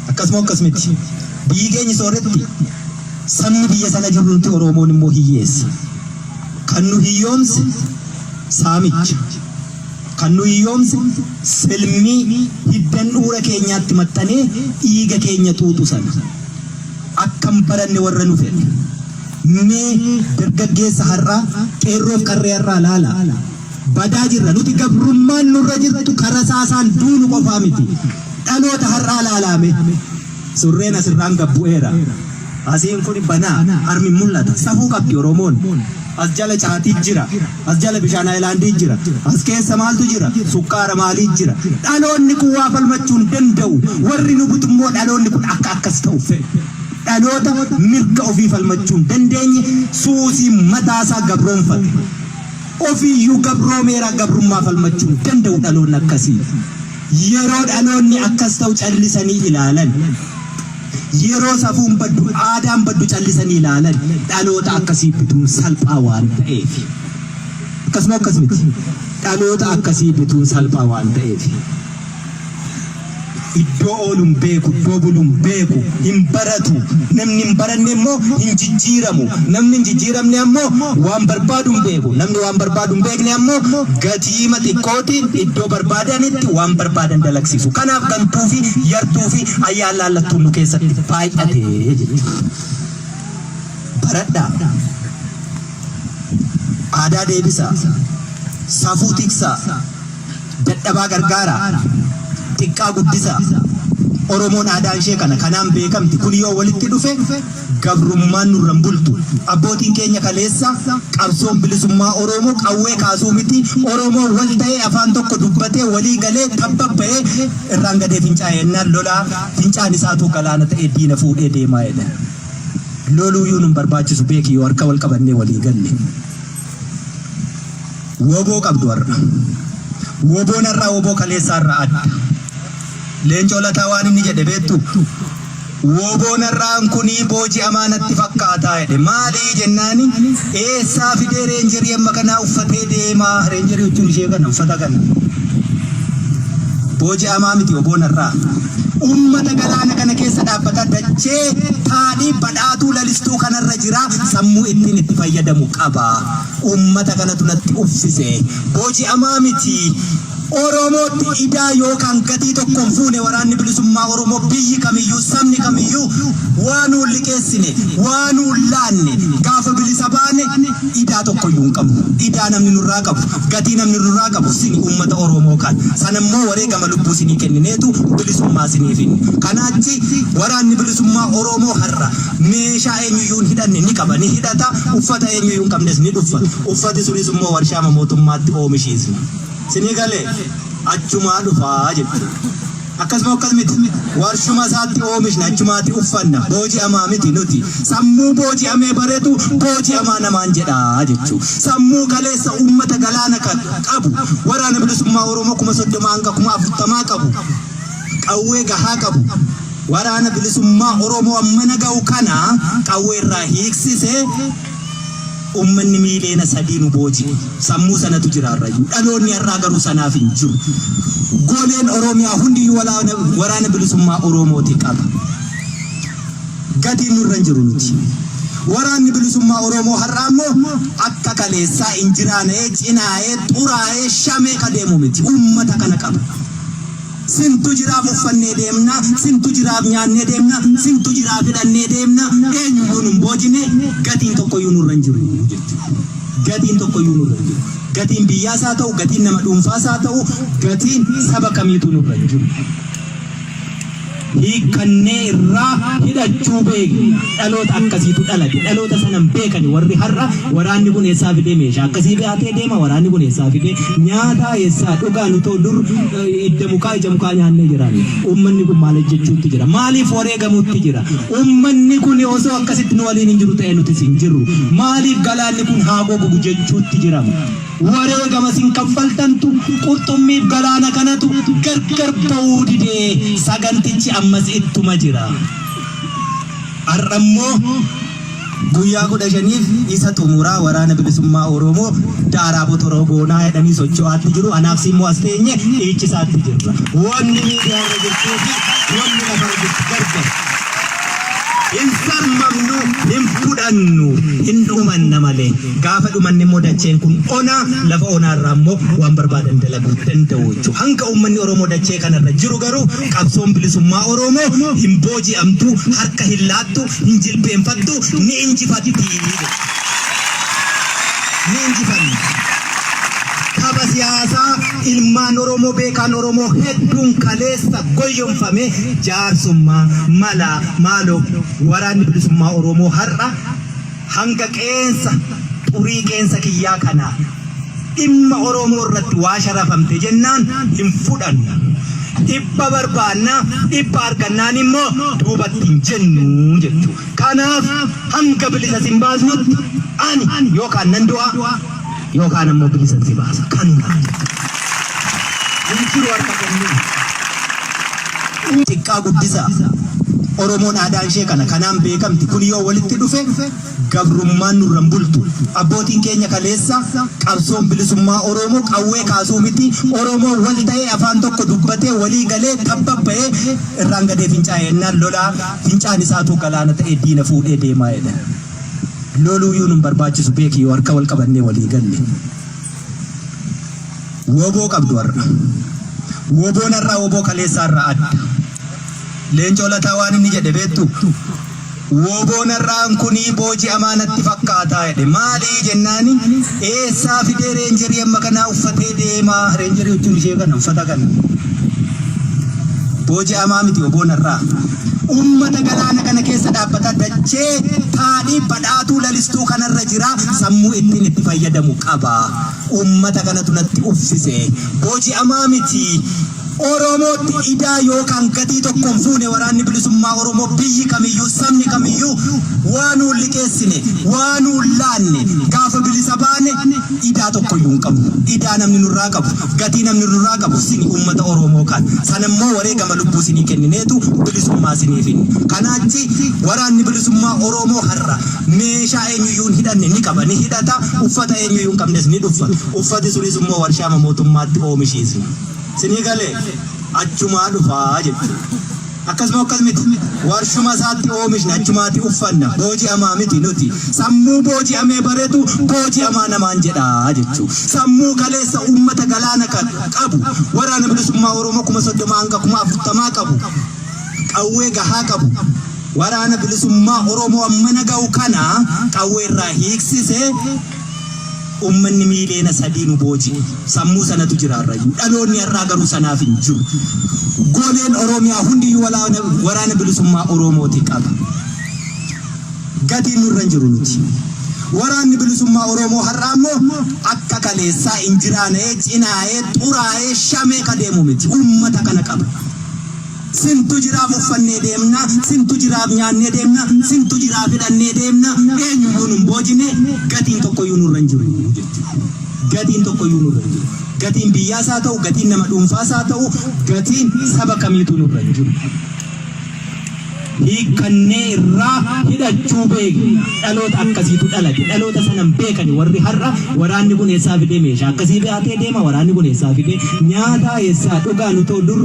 Akkasuma akkas miti. Biyyi keenyi sooretti, sabni biyya sana jirru nuti Oromoon immoo hiyyeessa. Kan nu hiyyoomse saamicha. Kan nu hiyyoomse silmii hiddan dhuura keenyaatti maxxanee dhiiga keenya xuuxu sana. Akka hin baranne warra nu fedhe. Mee dargaggeessa har'aa, qeerroof qarree har'aa laalaa. Badaa jirra. Nuti gabrummaan nurra jirtu karaa saasaan duunu qofaa miti. Dhaloota har'aa laalaame. Surreen asirraan gad bu'eera. Asiin kun banaa, harmi mul'ata. Safuu qabdi Oromoon. As jala caatii jira. As jala bishaan aayilaandii jira. As keessa maaltu jira? Sukkaara maalii jira? Dhaloonni kun waa falmachuu hin danda'u. Warri nu butu immoo dhaloonni kun akka akkas ta'u fedhu. Dhaloota mirga ofii falmachuu hin dandeenye, suusii mataasaa gabroonfate. Ofiiyyuu gabroomeera, gabrummaa falmachuu hin danda'u dhaloonni akkasii. Yeroo dhaloonni akkas ta'u callisanii ilaalan. Yeroo safuun baddu, aadaan baddu callisanii ilaalan. Dhaloota akkasii bituun salphaa waan ta'eef. Akkasuma akkas miti. Dhaloota akkasii bituun salphaa waan ta'eef. Iddoo oolu hin beeku, iddoo bulu hin beeku, hin baratu. Namni hin baranne immoo hin jijjiiramu. Namni hin jijjiiramne ammoo waan barbaadu hin beeku. Namni waan barbaadu hin beekne ammoo gatiima xiqqootiin iddoo barbaadanitti waan barbaadan dalagsiisu. Kanaaf gantuu fi yartuu fi ayyaan laallattuun nu keessatti baay'ate jechuudha. Baradhaa. Aadaa deebisaa. Safuu tiksaa. Dadhabaa gargaaraa. Xiqqaa guddisaa. Oromoon aadaan ishee kana kanaan beekamti. Kun yoo walitti dhufe gabrummaan nurra hin bultu. Abbootiin keenya kaleessa qabsoon bilisummaa Oromoo qawwee kaasuu miti. Oromoon wal ta'ee, afaan tokko dubbatee, walii galee, tabba ba'ee, irraan gadee fincaa'e jennaan lolaa fincaan isaatuu galaana ta'ee diina fuudhee deemaa jedhan. Loluuyyuu nun barbaachisu beeki, yoo harka wal qabannee walii galle. Woboo qabdu har'a. Woboon har'aa woboo kaleessaa irraa adda. Leencoo Lataa waan inni jedhe beektu? "Woboon har'aan kunii booji'amaa natti fakkaataa" jedhe. Maalii jennaani, "Eessaa fidee reenjerii amma kanaa uffatee deemaa?" Reenjerii jechuun ishee kana, uffata kana. Booji'amaa miti woboon har'aa. Ummata galaana kana keessa dhaabbata, dachee taadhii badhaatuu lalistuu kanarra jira, sammuu ittiin itti fayyadamu qaba. Ummata kanatu natti uffise. Booji'amaa miti. Oromootti idaa yookaan gatii tokko hin fuune Waraanni Bilisummaa Oromoo. Biyyi kamiyyuu, sabni kamiyyuu waa nuun liqeessine, waa nuun laanne. Gaafa bilisa baane idaa tokkoyyuu hin qabnu. Idaa namni nurraa qabu, gatii namni nurraa qabu sini, ummata Oromoo kan. Sana immoo wareegama lubbuu sinii kennineetu bilisummaa sinii finne. Kanaachi Waraanni Bilisummaa Oromoo har'a meeshaa eenyuyyuu hin hidhanne ni qaba, ni hidhata, uffata eenyuyyuu hin qabnes ni dhuffata. Uffati sunis immoo warshaama mootummaatti oomishiisna. Sinii galee achumaa dhufaa jechuudha. Akkasuma akkas miti. Warshuma isaatti oomishna, achumaatti uffanna. Booji'amaa miti nuti. Sammuu booji'amee baretu booji'amaa namaan jedhaa jechuudha. Sammuu kaleessa uummata galaana kan qabu, Waraana Bilisummaa Oromoo 30,000 hanga 40,000 qabu, qawwee gahaa qabu. Waraana Bilisummaa Oromoo ammana ga'u kana qawwee irraa hiiksisee uummanni 3 miiliyoona nu booji'e. Sammuu sanatu jira har'ayyuu. Dhaloonni har'aa garuu sanaaf hin jiru. Goleen Oromiyaa hundiyyuu Waraana Bilisummaa Oromooti qaba. Gatiin nurra hin jiru nuti. Waraanni Bilisummaa Oromoo har'aa immoo akka kaleessaa injiraana'ee, cinaa'ee, xuraa'ee, shamee ka deemu miti. Uummata kana qaba. Sintu jiraaf uffannee deemna, sintu jiraaf nyaannee deemna, sintu jiraaf hidhannee deemna, eenyuyyuu nun boojine, gatiin tokkoyyuu nurra hin jiru jechuudha. Gatiin tokkoyyuu nurra hin jiru. Gatiin biyyaas haa ta'u, gatiin nama dhuunfaas haa ta'u, gatiin saba kamiitu nurra hin jiru. Hiikkannee irraa hidhachuu beekna. Dhaloota akkasiitu dhalate. Dhaloota sana hin beekani warri har'a "Waraanni kun eessaa fidee meeshaa akkasii baatee deema? Waraanni kun eessaa fidee nyaataa, eessaa dhugaa? Nutoo dur idda mukaa, ija mukaa nyaannee jiraanne. Uummanni kun maal hojjechuutti jira? Maaliif wareegamuutti jira? Uummanni kun osoo akkasitti nu waliin hin jiru ta'e nutis hin jirru. Maaliif galaanni kun haa gogu jechuutti jirama? Wareegama isin kaffaltantu qurxummiif galaana kanatu gargar ba'uu didee, sagantichi ammas ittuma jira. Har'a immoo guyyaa 15f isa xumuraa Waraana Bilisummaa Oromoo daaraa botoroo goonaa jedhanii socho'aatti jiru. Anaaf si immoo as teenye dhiichisaatti jirra. Wanni miidiyaa irra jirtuu fi wanni lafarra jirtu gargar. Hin sarmamnu, hin fudhannu, hin dhumanna malee. Gaafa dhumanne immoo dacheen kun onaa, lafa onaa irraa immoo waan barbaadan dalaguu danda'u jechuudha. Hanga uummanni Oromoo dachee kanarra jiru garuu qabsoon bilisummaa Oromoo hin booji'amtu, harka hin laattu, hin jilbeenfattu, ni injifatti. Ni injifanna. Tapha siyaasaa ilmaan Oromoo, beekaan Oromoo hedduun kaleessa goyyomfame, jaarsummaa mala maaloo, Waraanni Bilisummaa Oromoo har'a hanga qeensa xurii qeensa kiyyaa kana dhimma Oromoo irratti waa sharafamte jennaan hin fudhannu. 100 barbaanna, 100 argannaan immoo duubatti hin jennu jechuudha. Kanaaf hanga bilisa sin baasnutti ani yookaan nan du'a. Yookaan ammoo bilisan si baasa. Kanuma. Hin jiru harka kennuu. Xiqqaa guddisaa. Oromoon aadaan ishee kana kanaan beekamti. Kun yoo walitti dhufe gabrummaan nurra hin bultu. Abbootiin keenya kaleessa qabsoon bilisummaa Oromoo qawwee kaasuu miti. Oromoon wal ta'ee afaan tokko dubbatee walii galee tabba ba'ee irraan gadee fincaa'e ennaan lolaa fincaan isaatuu galaana ta'ee diina fuudhee deemaa jedhan. Loluuyyuu nun barbaachisu beeki yoo harka wal qabannee walii galle. Woboo qabdu har'a. Woboon har'aa woboo kaleessaa irraa adda. Leencoo Lataa waan inni jedhe beektu? Woboon har'aan kunii booji'amaa natti fakkaataa jedhe. Maalii jennaani eessaa fidee reenjerii amma kanaa uffatee deemaa? Reenjerii jechuun ishee kana uffata kana. Booji'amaa miti woboon har'aa. Ummata galaana kana keessa dhaabbata dachee taadhii badhaatuu lalistuu kanarra jira sammuu ittiin itti fayyadamu qaba. Ummata kanatu natti uffise. Booji'amaa miti. Oromootti idaa yookaan gatii tokko hin fuune waraanni bilisummaa Oromoo biyyi kamiyyuu sabni kamiyyuu waa nuun liqeessine waa nuun laanne gaafa bilisa baane idaa tokkoyyuu hin qabnu. Idaa namni nurraa qabu gatii namni nurraa qabu sini uummata Oromoo kan sanammoo wareegama lubbuu sinii kennineetu bilisummaa sinii finne. Kanaachi waraanni bilisummaa Oromoo har'a meeshaa eenyuyyuu hin hidhanne ni qaba ni hidhata uffata eenyuyyuu hin qabnes ni dhuffa uffati sunis immoo warshaama mootummaatti oomishiisna. Sinii galee achumaa dhufaa jechuudha. Akkasuma akkas miti warshuma isaatti oomishna achumaatti uffanna booji'amaa miti nuti sammuu booji'amee baretu booji'amaa namaan jedha jechuudha. Sammuu kaleessa uummata galaana qabu waraana bilisummaa Oromoo 30,000 hanga 40,000 qabu qawwee gahaa qabu waraana bilisummaa Oromoo ammana ga'u kana qawwee irraa hiiksise Ummanni miiliyoona 3 nu booji'e. Sammuu sanatu jira har'ayyuu. Dhaloonni har'aa garuu sanaaf hin jiru. Goleen Oromiyaa hundiyyuu waraana bilisummaa Oromooti qaba. Gatiin nurra hin jiru nuti. Waraanni bilisummaa Oromoo har'aa immoo akka kaleessaa injiraana'ee, cinaa'ee, xuraa'ee, shamee ka deemu miti. Ummata kana qaba. Sintu jiraaf uffannee deemna, sintu jiraaf nyaannee deemna, sintu jiraaf hidhannee deemna, eenyuyyuu nun boojine, gatiin tokkoyyuu nurra hin jiru jechuudha. Gatiin tokkoyyuu nurra hin jiru. Gatiin biyyaas haa ta'u, gatiin nama dhuunfaas haa ta'u, gatiin saba kamiitu nurra hin jiru. Hiikkannee irraa hidhachuu beekna. Dhaloota akkasiitu dhalate. Dhaloota sana hin beekani warri har'a waraanni kun eessaa fidee meeshaa akkasii baatee deema, waraanni kun eessaa fidee nyaataa eessaa dhugaa nutoo dur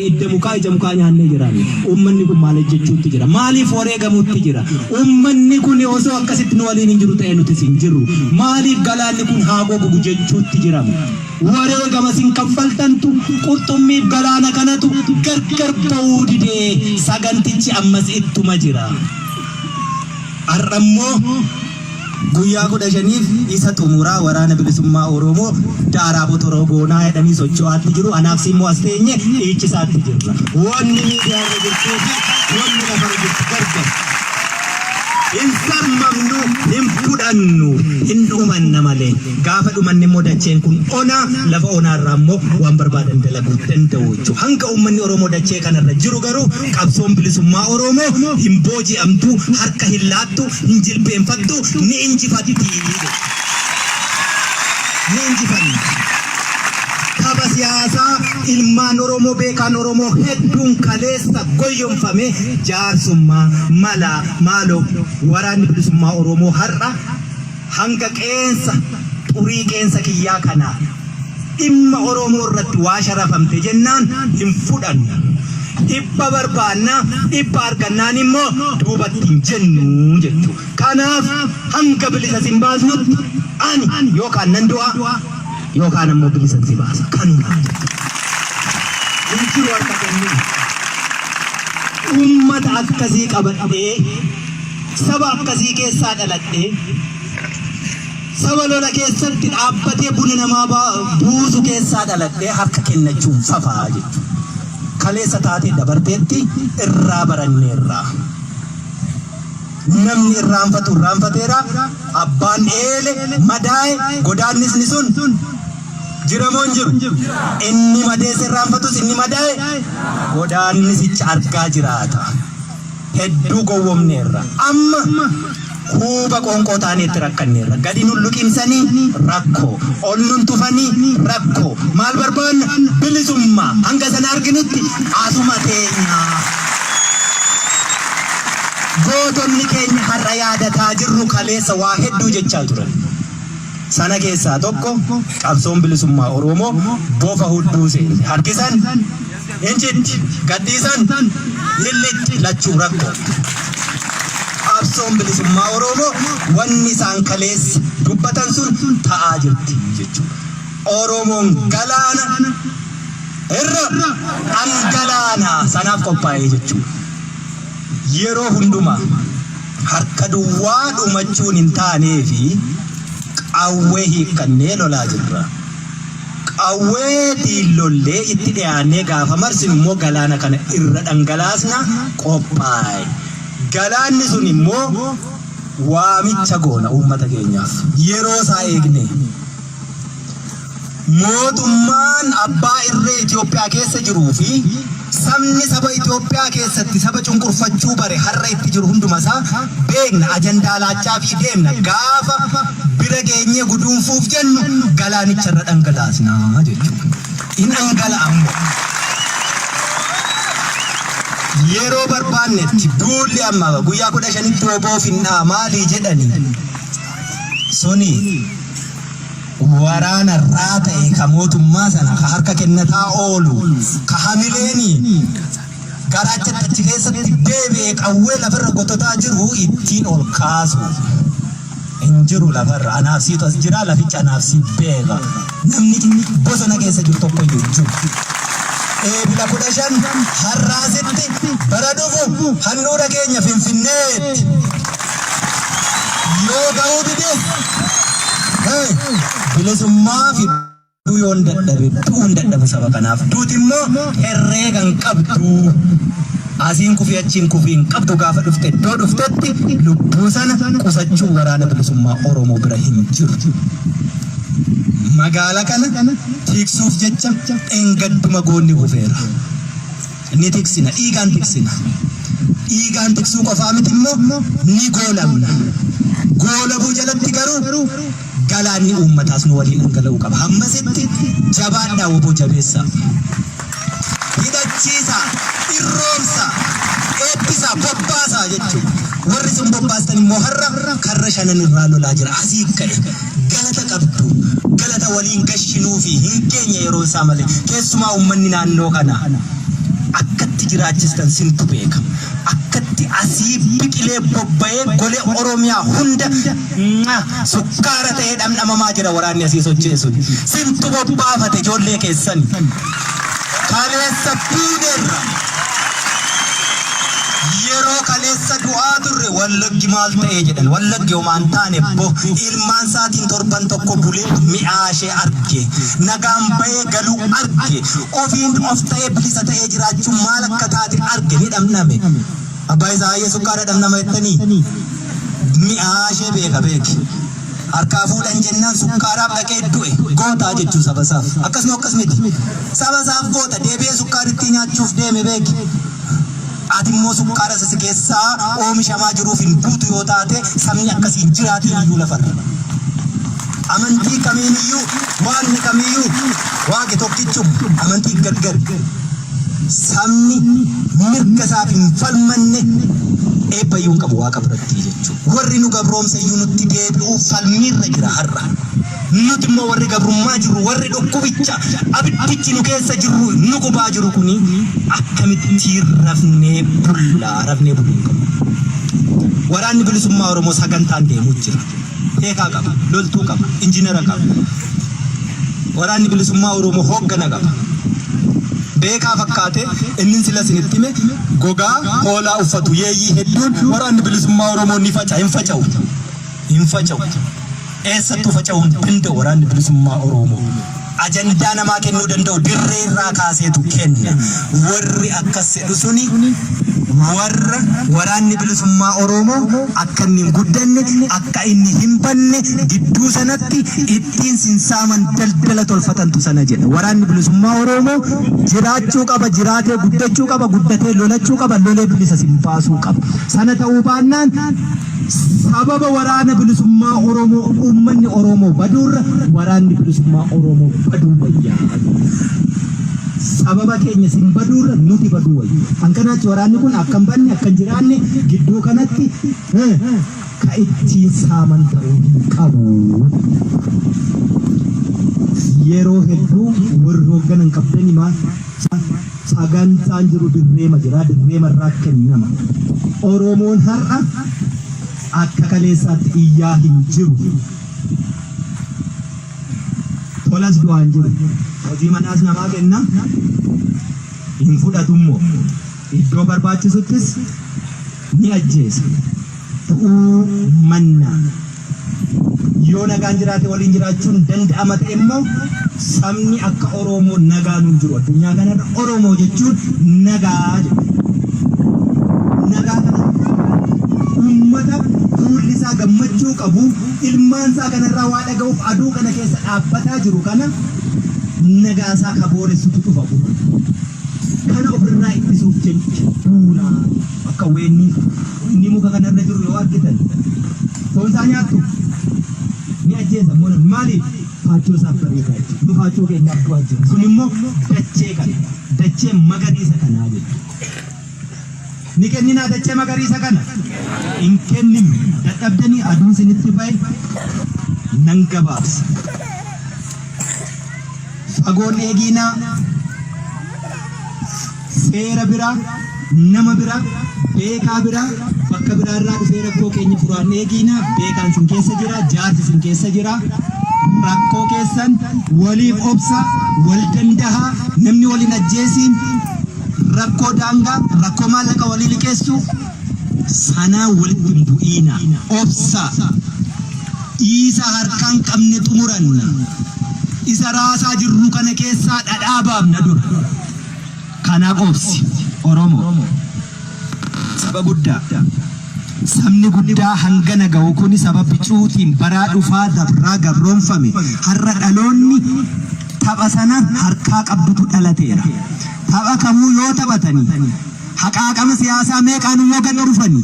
idda mukaa ija mukaa nyaannee jiraanne. Uummanni kun maal hojjechuutti jira? Maaliif wareegamuutti jira? Uummanni kun osoo akkasitti nu waliin hin jiru ta'e nutis hin jirru. Maaliif galaanni kun haa gogugu jechuutti jirama? Wareegama isin kaffaltantu qurxummiif galaana kanatu gargar ba'uu didee sagantichi ammas ittuma jira. Har'a immoo guyyaa 15f isa xumuraa waraana bilisummaa Oromoo daaraa botoroo goonaa jedhanii socho'aatti jiru. Anaaf si immoo as teenye dhiichisaatti jirra. Wanni miidiyaarra jirtuu fi wanni lafarra jirtu gargar. Hin sarmamnu, hin fudhannu, hin dhumanna malee. Gaafa dhumanne immoo dacheen kun ona, lafa onaa irraa immoo waan barbaadan dalaguu danda'u jechuudha. Hanga uummanni Oromoo dachee kanarra jiru garuu qabsoon bilisummaa Oromoo hin booji'amtu, harka hin laattu, hin jilbeenfattu, ni injifatti jechuudha. Ni injifanna. Tapha siyaasaa ilmaan Oromoo beekaan Oromoo hedduun kaleessa goyyomfame jaarsummaa, mala, maaloo waraanni bilisummaa Oromoo har'a hanga qeensa xurii qeensa kiyyaa kanaa dhimma Oromoo irratti waa sharafamte jennaan hin fudhannu. Dhibba barbaanna, dhibba argannaan immoo duubatti hin jennu jechuudha. Kanaaf hanga bilisa sin baasnutti ani yookaan nan du'a yookaan ammoo bilisan si baasa. Kanuma jechuudha. Hin jiru harka kennuu. Uummata akkasii qabadhee saba akkasii keessaa dhaladhee saba lola keessatti dhaabbatee buna namaa buusu keessaa dhaladhee harka kennachuun fafaa jechuudha. Kaleessa taatee dabarteetti irraa baranneerra. Namni irraanfatu irraanfateera. Abbaan eele madaa'e godaannisni sun jira moo hin jiru? Inni madeesse irraanfatus inni madaa'e godaannisicha argaa jiraata. Hedduu gowwomneerra. Amma Huuba qoonqoo taaneetti rakkanneerra. Gadi nun luqimsanii rakkoo. Ol nun tufanii rakkoo. Maal barbaanna? Bilisummaa. Hanga sana arginutti asuma teenya. Gootonni keenya har'a yaadataa jirru kaleessa waa hedduu jechaa turan. Sana keessaa tokko qabsoon bilisummaa Oromoo bofa hudduu seente. Harkisan hin citti, gadhiisan hin lixxi, lachuu rakkoo. Qabsoon bilisummaa Oromoo wanni isaan kaleessa dubbatan sun ta'aa jirti jechuudha. Oromoon galaana irra dhangalaana sanaaf qophaa'ee jechuudha. Yeroo hundumaa harka duwwaa dhumachuun hin taaneefi qawwee hiikkannee lolaa jirra. Qawweetiin lollee itti dhiyaannee gaafa marsinu immoo galaana kana irra dhangalaasna qophaa'e. Galaanni sun immoo waamicha goona uummata keenyaaf. Yeroo isaa eegnee. Mootummaan abbaa irree Itoophiyaa keessa jiruu fi sabni saba Itoophiyaa keessatti saba cunqurfachuu bare har'a itti jiru hunduma isaa beekna, ajandaa laachaafii deemna, gaafa bira geenyee guduunfuuf jennu galaanicha irra dhangalaasna jechuudha. In dhangala'a immoo. Yeroo barbaannetti duulli amma guyyaa 15tti wbo finnaa maalii jedhani suni waraana irraa ta'e ka mootummaa sana ka harka kennataa oolu ka hamileeni garaachatti achi keessatti deebi'e qawwee lafarra gototaa jiru ittiin ol kaasu hin jiru. Lafarra anaaf siitu as jira, laficha anaaf sii beeka, namni bosona keessa jiru tokko iyyuu hin jiru. Eebila 15 har'aasitti bara dhufu handhuura keenya Finfinneetti yoo ga'uu dide, bilisummaa fiduu yoon dadhabe du'uun dadhabu saba kanaaf. Duuti immoo herreega hin qabdu. Asiin kufii achiin kufii hin qabdu. Gaafa dhufte iddoo dhuftetti lubbuu sana qusachuu waraana bilisummaa Oromoo bira hin jiru. Magaala kana tiksuuf jecha dheengadduma goonni kufeera. Ni tiksina, dhiigaan tiksina. Dhiigaan tiksuu qofaa miti immoo ni goolamna. Goolabuu jalatti garuu galaanni uummataas nu waliin dhangala'uu qaba. Hammasitti jabaadhaa, wbo jabeessaa. Hidhachiisaa, irroomsaa, eebbisaa, bobbaasaa jechuudha. Warri isin bobbaastan immoo har'a karra shanan irraa lolaa jira. Asii ka'e. Galata qabdu. Galata waliin gashinuufi hin geenye yeroon isaa malee. Keessumaa uummanni naannoo kanaa akkatti jiraachistan sintu beeka. Akkatti asii biqilee bobba'ee golee Oromiyaa hunda sukkaara ta'ee dhamdhamamaa jira waraanni asii socho'e sun. Sintu bobbaafate ijoollee keessan. Kaleessa duuneerra. Yeroo kaleessa du'aa turre Wallaggi maal ta'ee jedhan. Wallaggi homaa hin taane bo ilmaan isaatiin torban tokko bulee mi'aa ishee arge. Nagaan bahee galuu arge. Ofiin of ta'ee bilisa ta'ee jiraachuun maal akka taate arge, ni dhamdhame. Abbaa isaa hayyee sukkaara dhamdhama jettanii? Mi'aa ishee beeka beeki. Harkaa fuudhan jennaan sukkaaraaf dhaqee du'e. Gootaa jechuun saba isaaf. Akkasuma akkas miti. Saba isaaf goota, deebi'ee sukkaarittii nyaachuuf deeme beeki. Ati immoo sukkaara isa si keessaa oomishamaa jiruuf hin duutu yoo taate, sabni akkasii hin jiraatiin iyyuu lafarra. Amantii kamiin iyyuu, waaqni kamiyyuu waaqi tokkichuma, amantii gargar. Sabni mirga isaaf hin falmanne eebba iyyuu hin qabu waaqa biratti jechuudha. Warri nu gabroomse iyyuu nutti deebi'uuf falmiirra jira har'a. Nuti immoo warri gabrummaa jirru, warri dhukkubicha abiddichi nu keessa jirru nu gubaa jiru kuni akkamitti rafnee bullaa? Rafnee buluu hin qabnu. Waraanni bilisummaa Oromoo sagantaan deemuu jira. Beekaa qaba, loltuu qaba, injinara qaba. Waraanni bilisummaa Oromoo hooggana qaba. Beekaa fakkaate inni sila isinitti hime gogaa hoolaa uffatu yeeyyii hedduun waraanni bilisummaa Oromoo ni faca'a, hin faca'u. Hin faca'u. Eessattuu faca'uu hin danda'u waraanni bilisummaa Oromoo. Ajandaa namaa kennuu danda'u dirree irraa kaaseetu kenna. Warri akkas jedhu suni Warra waraanni bilisummaa Oromoo akka inni hin guddanne, akka inni hin banne gidduu sanatti ittiin sinsaaman daldala tolfatantu sana jedha. Waraanni bilisummaa Oromoo jiraachuu qaba, jiraatee guddachuu qaba, guddatee lolachuu qaba, lolee bilisa sin baasuu qaba. Sana ta'uu baannaan sababa waraana bilisummaa Oromoo uummanni Oromoo baduurra waraanni bilisummaa Oromoo baduu wayyaa. Sababa keenya sin baduurra nuti baduu wayya. An kanaachi waraanni kun akka hin banne, akka hin jiraanne gidduu kanatti ka ittiin saaman ta'uu hin qabu. Yeroo hedduu warri hoogganan qabdani maal sagantaan jiru dirreema jira, dirreema irraa kennama. Oromoon har'a akka kaleessaatti iyyaa hin jiru. Tolas du'aa hin jiru. Hojii manaas namaa kenna, hin fudhatummoo. Iddoo barbaachisuttis ni ajjeesa. Du'uu mannaa. Yoo nagaan jiraate waliin jiraachuun danda'ama ta'e immoo sabni akka Oromoo nagaan hin jiru. Addunyaa kanarra Oromoo jechuun nagaa jedhu. Nagaa kana uummata fuulli isaa gammachuu qabu, ilmaan isaa kanarraa waa dhaga'uuf aduu kana keessa dhaabbataa jiru kana nagaa isaa ka booressutu dhufa. Kana ofirraa ittisuuf jecha duunaa akka weennii weennii muka kanarra jiru yoo argitan foon isaa nyaattu ni ajjeesa immoo namni maaliif faachoo isaaf bareedaa jechuudha. Nu faachoo keenyaaf du'aa jira. Sun immoo dachee kana dachee magariisa kanaa jechuudha. Ni kenninaa dachee magariisa kana? Hin kenninu. Dadhabdanii aduun isinitti ba'e nan gabaabsa. Fagoon eegiinaa seera bira, nama bira, beekaa bira, bakka biraa irraa dhufee rakkoo keenya furaan eegiinaa. Beekaan sin keessa jira, jaarsi sin keessa jira. Rakkoo keessan waliif obsa, wal dandahaa, namni wal hin ajjeesiin. Rakkoo daangaa, rakkoo maallaqa walii liqeessuu sanaa walitti hin bu'iinaa. Obsaa. Dhiisa harkaa hin qabne xumuranna. Isa raasaa jirru kana keessaa dhadhaa baafna dura. Kanaaf obsi. Oromoo. Saba guddaa. Sabni guddaa hangana ga'u kuni saba bicuutiin baraa dhufaa dabraa gabroomfame. Har'a dhaloonni tapha sana harkaa qabdutu dhalateera. Tapha kamuu yoo taphatanii, haqaaqama siyaasaa meeqaanuu yoo gad dhufanii,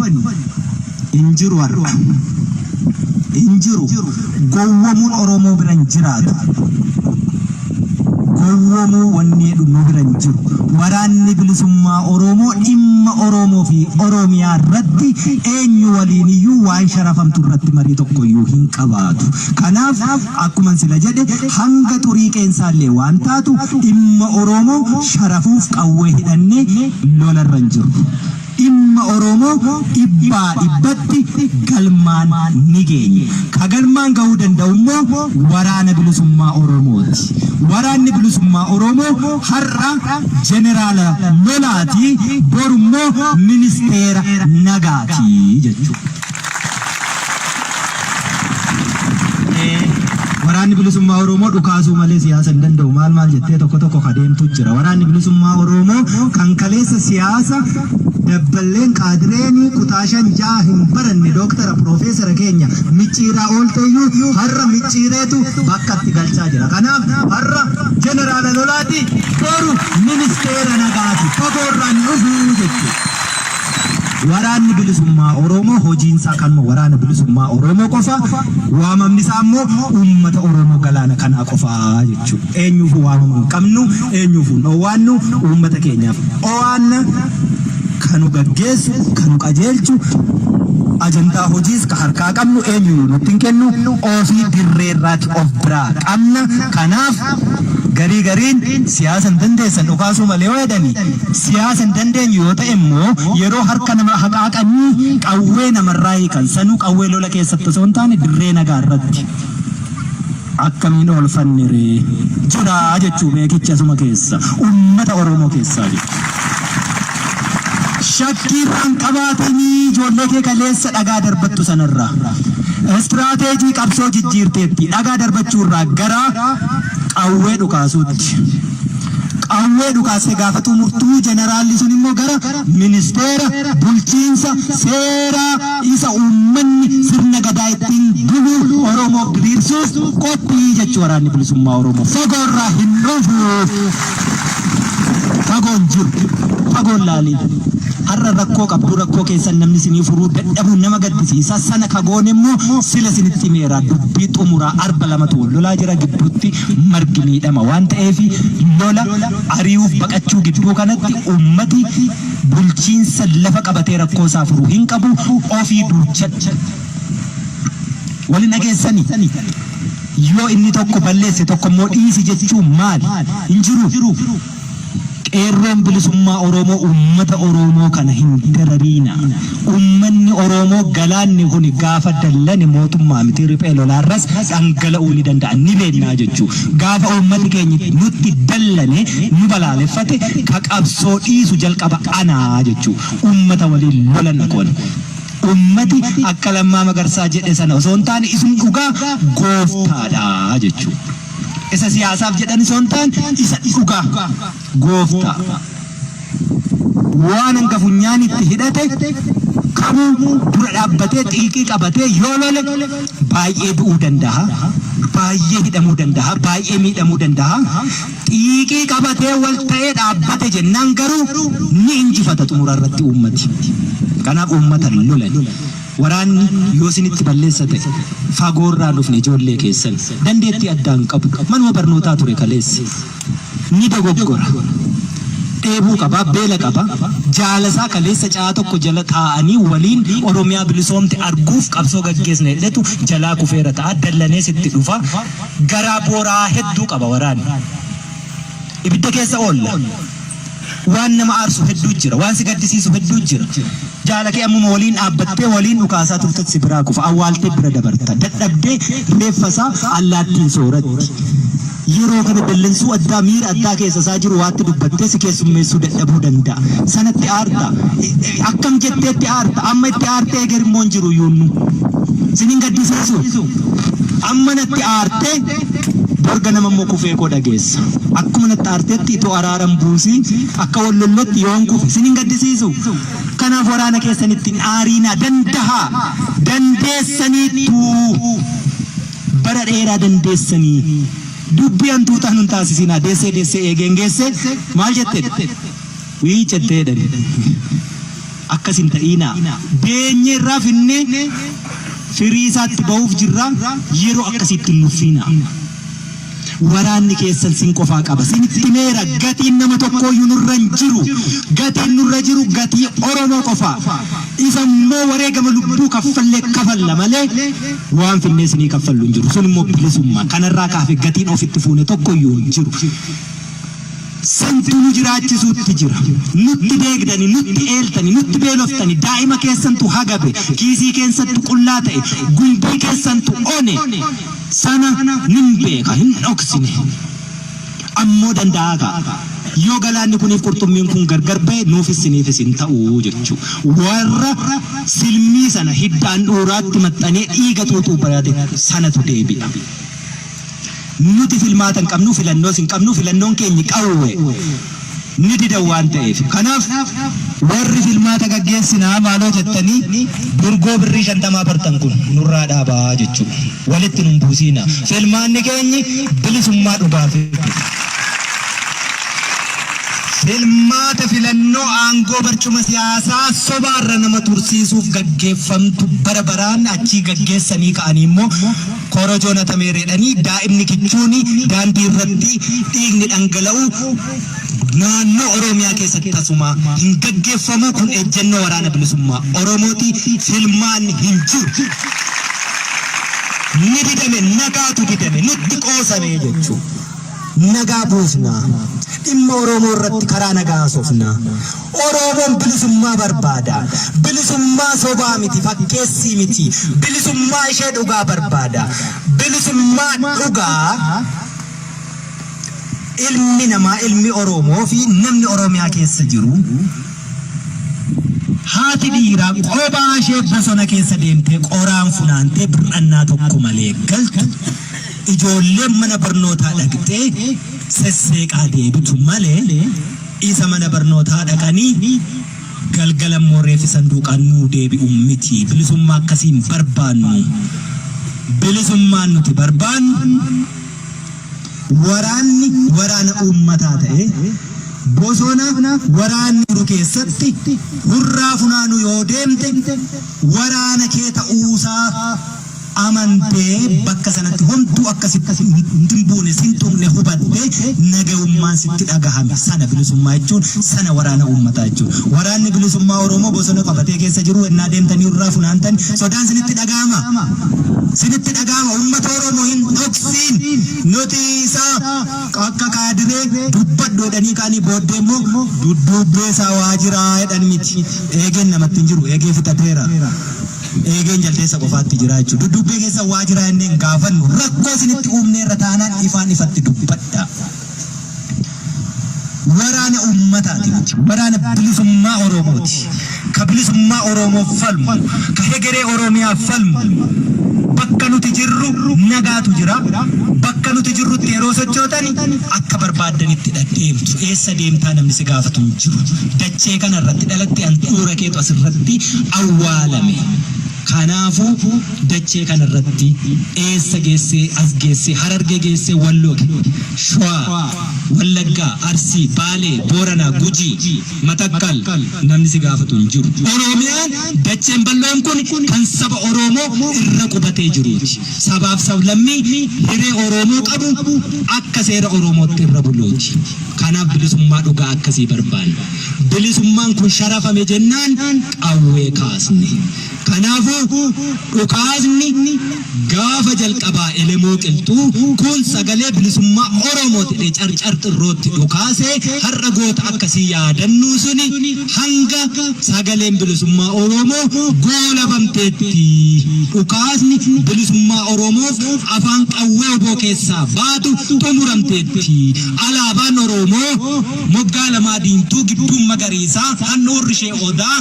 hin jiru har'a. Hin jiru. Gowwomuun Oromoo bira hin jiraatu. Gowwomuu wanni jedhu nu bira hin jiru. Waraanni Bilisummaa Oromoo dhimma Oromoo fi Oromiyaa irratti eenyu waliin iyyuu waan sharafamtu irratti marii tokko iyyuu hin qabaatu. Kanaaf akkuman sila jedhe hanga xurii qeensaallee waan taatu dhimma Oromoo sharafuuf qawwee hidhannee lolarra hin jirru. Dhimma Oromoo dhibbaa dhibbatti galmaan ni geenya. Ka galmaan gahuu danda'u immoo Waraana Bilisummaa Oromooti. Waraanni Bilisummaa Oromoo har'a Jeneraala lolaati, boru immoo Ministeera nagaati jechuudha. Waraanni Bilisummaa Oromoo dhukaasuu malee siyaasa hin danda'u maal maal jettee tokko tokko ka deemtu jira. Waraanni Bilisummaa Oromoo kan kaleessa siyaasa dabballeen qaadireen kutaa 5 6 hin baranne dooktara piroofeesara keenya micciiraa oolteeyyuu har'a micciireetu bakka itti galchaa jira. Kanaaf har'a jeneraala lolaati, boru ministeera nagaati. Fagoorraan dhufuu jechuudha. Waraanni Bilisummaa Oromoo hojiin isaa kanuma Waraana Bilisummaa Oromoo qofa, waamamni isaa immoo uummata Oromoo galaana kanaa qofa jechuudha. Eenyuufuu waamamuu hin qabnu, eenyuufuu hin owwaannu, uummata keenyaaf owaanna, ka nu gaggeessu, ka nu qajeelchu, ajandaa hojiis ka harkaa qabnu eenyuyyuu nutti hin kennu, ofii dirreerraati of biraa qabna. Kanaaf garii gariin siyaasa hin dandeessan dhukaasuu malee yoo jedhani, Siyaasa hin dandeenyu yoo ta'e immoo yeroo harka nama haqaaqanii qawwee namarraa hiikan sanuu qawwee lola keessatti osoo hin taane dirree nagaa irratti akkamiin oolfanne ree? Jira jechuu beekichi asuma keessa uummata Oromoo keessaa jechuudha. Shakkii irraan qabaatanii ijoollee kee kaleessa dhagaa darbattu sanarraa istiraateejii qabsoo jijjiirteetti dhagaa darbachuu irraa gara qawwee dhukaasuutti. Qawwee dhukaastee gaafa xumurtuu jeneraalli sun immoo gara ministeera bulchiinsa seeraa isa uummanni sirna gadaa ittiin bulu Oromoof diriirsuuf qophii jechuu waraanni bilisummaa Oromoo. Fagoorraa hin dhufu. Fagoon jiru. Fagoon laaliin. Har'a rakkoo qabdu rakkoo keessan namni isinii furuu dadhabuun nama gaddisiisa. Sana kagoon immoo sila isinitti himeera. Dubbii xumuraa arba lamatu wal lolaa jira gidduutti margi miidhama waan ta'eef lola ari'uuf baqachuu gidduu kanatti ummati bulchiinsa lafa qabatee rakkoo isaa furuu hin qabu ofii duuchadha. Wali dhageessanii yoo inni tokko balleesse tokko immoo dhiisi jechuun maali? Hin jiru. Qeerroon bilisummaa Oromoo uummata Oromoo kana hin darariina. Uummanni Oromoo galaanni kun gaafa dallane mootummaa miti riphee lolaarras dhangala'uu ni danda'a ni beeknaa jechuu. Gaafa uummati keenya nutti dallane nu balaaleffate ka qabsoo dhiisu jalqaba anaa jechuu. Uummata waliin lolan kun. Uummati akka Lammaa Magarsaa jedhe sana osoo hin taane isum dhugaa gooftaadha jechuu. Isa siyaasaaf jedhan osoo hin taane isa dhugaa gooftaa. Waan hanga funyaanitti hidhate kamuu dura dhaabbatee xiiqii qabatee yoo lole baay'ee du'uu danda'a. Baay'ee hidhamuu danda'a. Baay'ee miidhamuu danda'a. Xiiqii qabatee wal ta'ee dhaabbate jennaan garuu ni injifata xumura irratti uummati. Kanaaf uummata lolan. Waraanni yoo isinitti balleessa ta'e fagoorraa dhufne ijoollee keessan dandeettii addaan qabu manuma barnootaa ture kaleessa. Ni dogoggora. Dheebuu qaba, beela qaba. Jaalasaa kaleessa caa tokko jala taa'anii waliin Oromiyaa bilisoomte arguuf qabsoo gaggeessna jedhetu jalaa kufeera ta'a. Dallanees itti dhufa. Garaa booraa hedduu qaba waraanni. Ibidda keessa oolla. Waan nama aarsu hedduu jira. Waan si gaddisiisu hedduu jira. Jaala kee ammuma waliin dhaabbattee waliin dhukaasaa turtetti si biraa kufa. Awwaaltee bira dabarta. Dadhabdee reeffa isaa allaattiin sooratti. Yeroo kana dallansuu addaa miira addaa keessa isaa jiru waatti dubbattee si keessummeessuu dadhabuu danda'a. Sanatti aarta. Akkam jetteetti aarta. Amma itti aartee eger immoo hin jiru yuunnu. Sin hin gaddisiisu. Amma natti aartee borga nama immoo kufee koo dhageessa. Akkuma natti aarteetti itoo araaran buusii akka wal lolletti yoon kufe sin hin gaddisiisu. Kanaaf waraana keessanitti hin aariinaa dandahaa. Dandeessaniittuu. Bara dheeraa dandeessanii. Dubbii hantuutaa nun taasisinaa. Deessee deessee eegeen geesse maal jette? Wii cettee jedhani. Akkas hin ta'iinaa. Deenyee irraa finnee firii isaatti bahuuf jirra. Yeroo akkasiitti hin nuffiinaa. Waraanni keessan sin qofaa qaba. Sinitti himeera gatiin nama tokkooyyuu nurra hin jiru. Gatiin nurra jiru gatii Oromoo qofa. Isa immoo wareegama lubbuu kaffallee kafalla malee waan finnee isinii kaffallu hin jiru. Sun immoo bilisummaa. Kanarraa kaafe gatiin ofitti fuune tokkoyyuu hin jiru. Santu nu jiraachisuutti jira. Nutti deegdani, nutti eeltani, nutti beeloftani, daa'ima keessantu hagabe, kiisii keessantu qullaa ta'e, gumbii keessantu one. Sana nin beeka, hin dhoksine. Ammoo danda'aa kaa. Yoo galaanni kuniif qurxummiin kun gargar ba'e nuufis siniifis hin ta'u jechuu. Warra silmii sana hidda handhuuraatti maxxanee dhiiga xuuxuu barate sanatu deebi'a. Nuti filmaata hin qabnu, filannoos hin qabnu, filannoon keenyi qawwee. Ni didan waan ta'eef. Kanaaf warri filmaata gaggeessinaa maaloo jettanii durgoo birrii shantamaa bartan kun nurraa dhaabaa jechuudha. Walitti nun buusiina. Filmaanni keenyi bilisummaa dhugaa fidu. Filmaata filannoo aangoo barcuma siyaasaa sobaarra nama tursiisuuf gaggeeffamtu bara baraan achii gaggeessanii ka'anii immoo korojoon hatameera jedhanii daa'imni kichuuni daandii irratti dhiigni dhangala'u naannoo Oromiyaa keessatti tasumaa hin gaggeeffamu. Kun ejjennoo waraana bilisummaa Oromooti. Filmaanni hin jiru. Ni didame, nagaatu didame, nutti qoosame jechuudha. Nagaa buusna. Dhimma Oromoo irratti karaa nagaa haasofna. Oromoon bilisummaa barbaada. Bilisummaa sobaa miti, fakkeessii miti. Bilisummaa ishee dhugaa barbaada. Bilisummaa dhugaa ilmi namaa, ilmi Oromoo fi namni Oromiyaa keessa jiru haati dhiiraa qobaa ishee bosona keessa deemtee qoraan funaantee bir'annaa tokko malee galtu ijoolleen mana barnootaa dhaqxee Sesseeqaa deebitu malee isa mana barnootaa dhaqanii galgala immoo reeffi sanduuqaan nuu deebi'u miti. Bilisummaa akkasii hin barbaannu. Bilisummaan nuti barbaannu waraanni waraana uummataa ta'ee bosona waraanni jiru keessatti hurraa funaanuu yoo deemte waraana kee ta'uusaa amantee bakka sanatti homtuu akka sitti hin buune, sin tuqne hubattee nagayummaan sitti dhagahame sana bilisummaa jechuun sana waraana uummataa jechuun. Waraanni bilisummaa Oromoo bosona qabatee keessa jiru ennaa deemtanii irraa funaantan sodaan sinitti dhagahama. Sinitti dhagahama. Uummata Oromoo hin dhoksiin. Nuti isa akka kaadiree dubbadhu jedhanii kaanii booddee immoo dudduubbee isaa waa jiraa jedhan miti. Eegeen namatti hin jiru. Eegee fixateera. Eegeen jaldeessa qofaatti jira jechuudha. Dudduubbee keessa waa jira jennee hin gaafannu. Rakkoo isinitti uumneerra taanaan ifaan ifatti dubbadha. Waraana uummataati nuti. Waraana bilisummaa Oromooti. Ka bilisummaa Oromoof falmu, ka hegeree Oromiyaaf falmu. Bakka nuti jirru nagaatu jira. Bakka nuti jirrutti yeroo sochootani akka barbaaddanitti deemtu. Eessa deemtaa namni si gaafatu hin jiru. Dachee kana irratti dhalatte handhuura keetu asirratti awwaalame. Kanaafuu dachee kana irratti eessa geessee as geessee Harargee geessee Walloo, Shawaa, Wallaggaa, Arsii, Baalee, Booranaa, Gujii, Matakkal namni si gaafatu hin jiru. Oromiyaan dacheen bal'oon kun kan saba Oromoo irra qubatee jiruuti. Sabaaf sablammii hiree Oromoo qabu akka seera Oromootti irra buluuti. Kanaaf bilisummaa dhugaa akkasii barbaanna. Bilisummaan kun sharafame jennaan qawwee kaasne. Kanaafuu dhukaasni gaafa jalqabaa Elemoo Qilxuu kun sagalee bilisummaa Oromooti jedhee Carcar Xirrootti dhukaasee har'a goota akkasii yaadannuu suni hanga sagaleen bilisummaa Oromoo goolabamteetti dhukaasni bilisummaa Oromoof afaan qawwee oboo keessaa baatu xumuramteetti. Alaabaan Oromoo moggaa lamaa diimtuu gidduun magariisaa handhuurri ishee odaa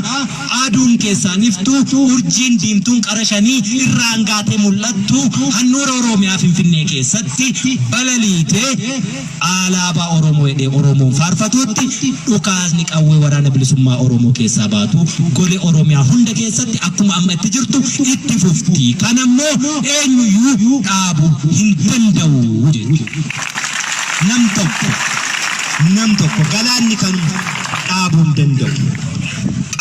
aduun keessaan iftu urjiin diimtuun qara shanii irraan gaatee mul'attu handhuura Oromiyaa Finfinnee keessatti balaliitee alaabaa Oromoo jedhee Oromoon faarfatuutti dhukaasni qawwee waraana bilisummaa Oromoo keessaa baatu golee Oromiyaa hunda keessatti akkuma amma itti jirtu itti fufti. Kanammoo eenyuyyuu dhaabuu hin danda'u jechuudha. Nam tokko nam tokko galaanni kan dhaabuu hin danda'u.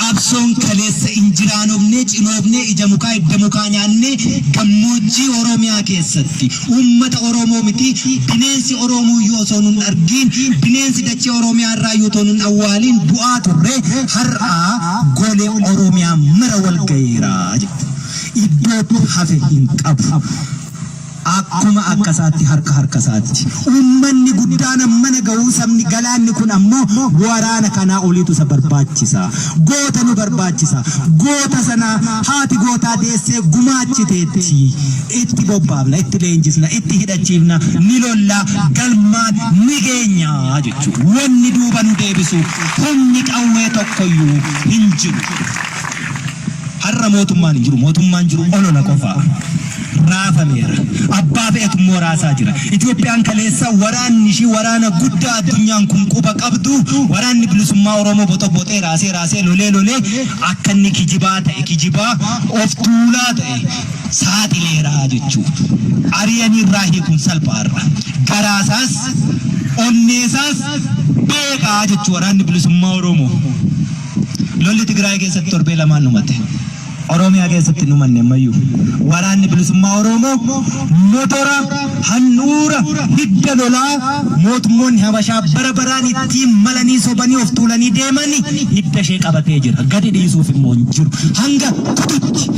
Qabsoon kaleessa injiraanofnee cinoofnee ija mukaa hidda mukaa nyaannee gammoojjii Oromiyaa keessatti uummata Oromoo miti bineensi Oromoo iyyuu osoo nun argiin bineensi dachee Oromiyaa irraa iyyuu otoo nun awwaaliin du'aa turre har'aa golee Oromiyaa mara wal gaheera jechuudha. Iddootti hafe hin qabu. Akkuma akkasaatti harka harkasaatti. Uummanni guddaan ammana gahuu sabni galaanni kun ammoo waraana kanaa oliitu isa barbaachisa. Goota nu barbaachisa. Goota sana haati gootaa deessee gumaachiteetti. Itti bobbaafna, itti leenjisna, itti hidhachiifna, ni lolla, galmaan ni geenya jechuudha. Wanni duuba nu deebisu humni qawwee tokkoyyuu hin jiru. Har'a mootummaan hin jiru. Mootummaan jiru olola qofa. Raafameera. Abbaa fe'etu immoo raasaa jira. Itoophiyaan kaleessa waraanni ishii waraana guddaa addunyaan kun quba qabdu waraanni bilisummaa Oromoo boxoboxee raasee raasee lolee lolee akka inni kijibaa ta'e kijibaa of tuulaa ta'e saaxileera jechuudha. Ari'anii irraa hiikuun salphaarra. Garaasaas onneesaas beekaa jechuu waraanni bilisummaa Oromoo. Lolli Tigraay keessatti torbee lamaan dhumate. Oromiyaa keessatti hin dhumanne ammayyuu. Waraanni bilisummaa Oromoo motora handhuura hidda lolaa mootummoonni Habashaa bara baraan ittiin malanii sobanii of tuulanii deemani hidda ishee qabatee jira. Gadi dhiisuuf immoo hin jiru. Hanga kututti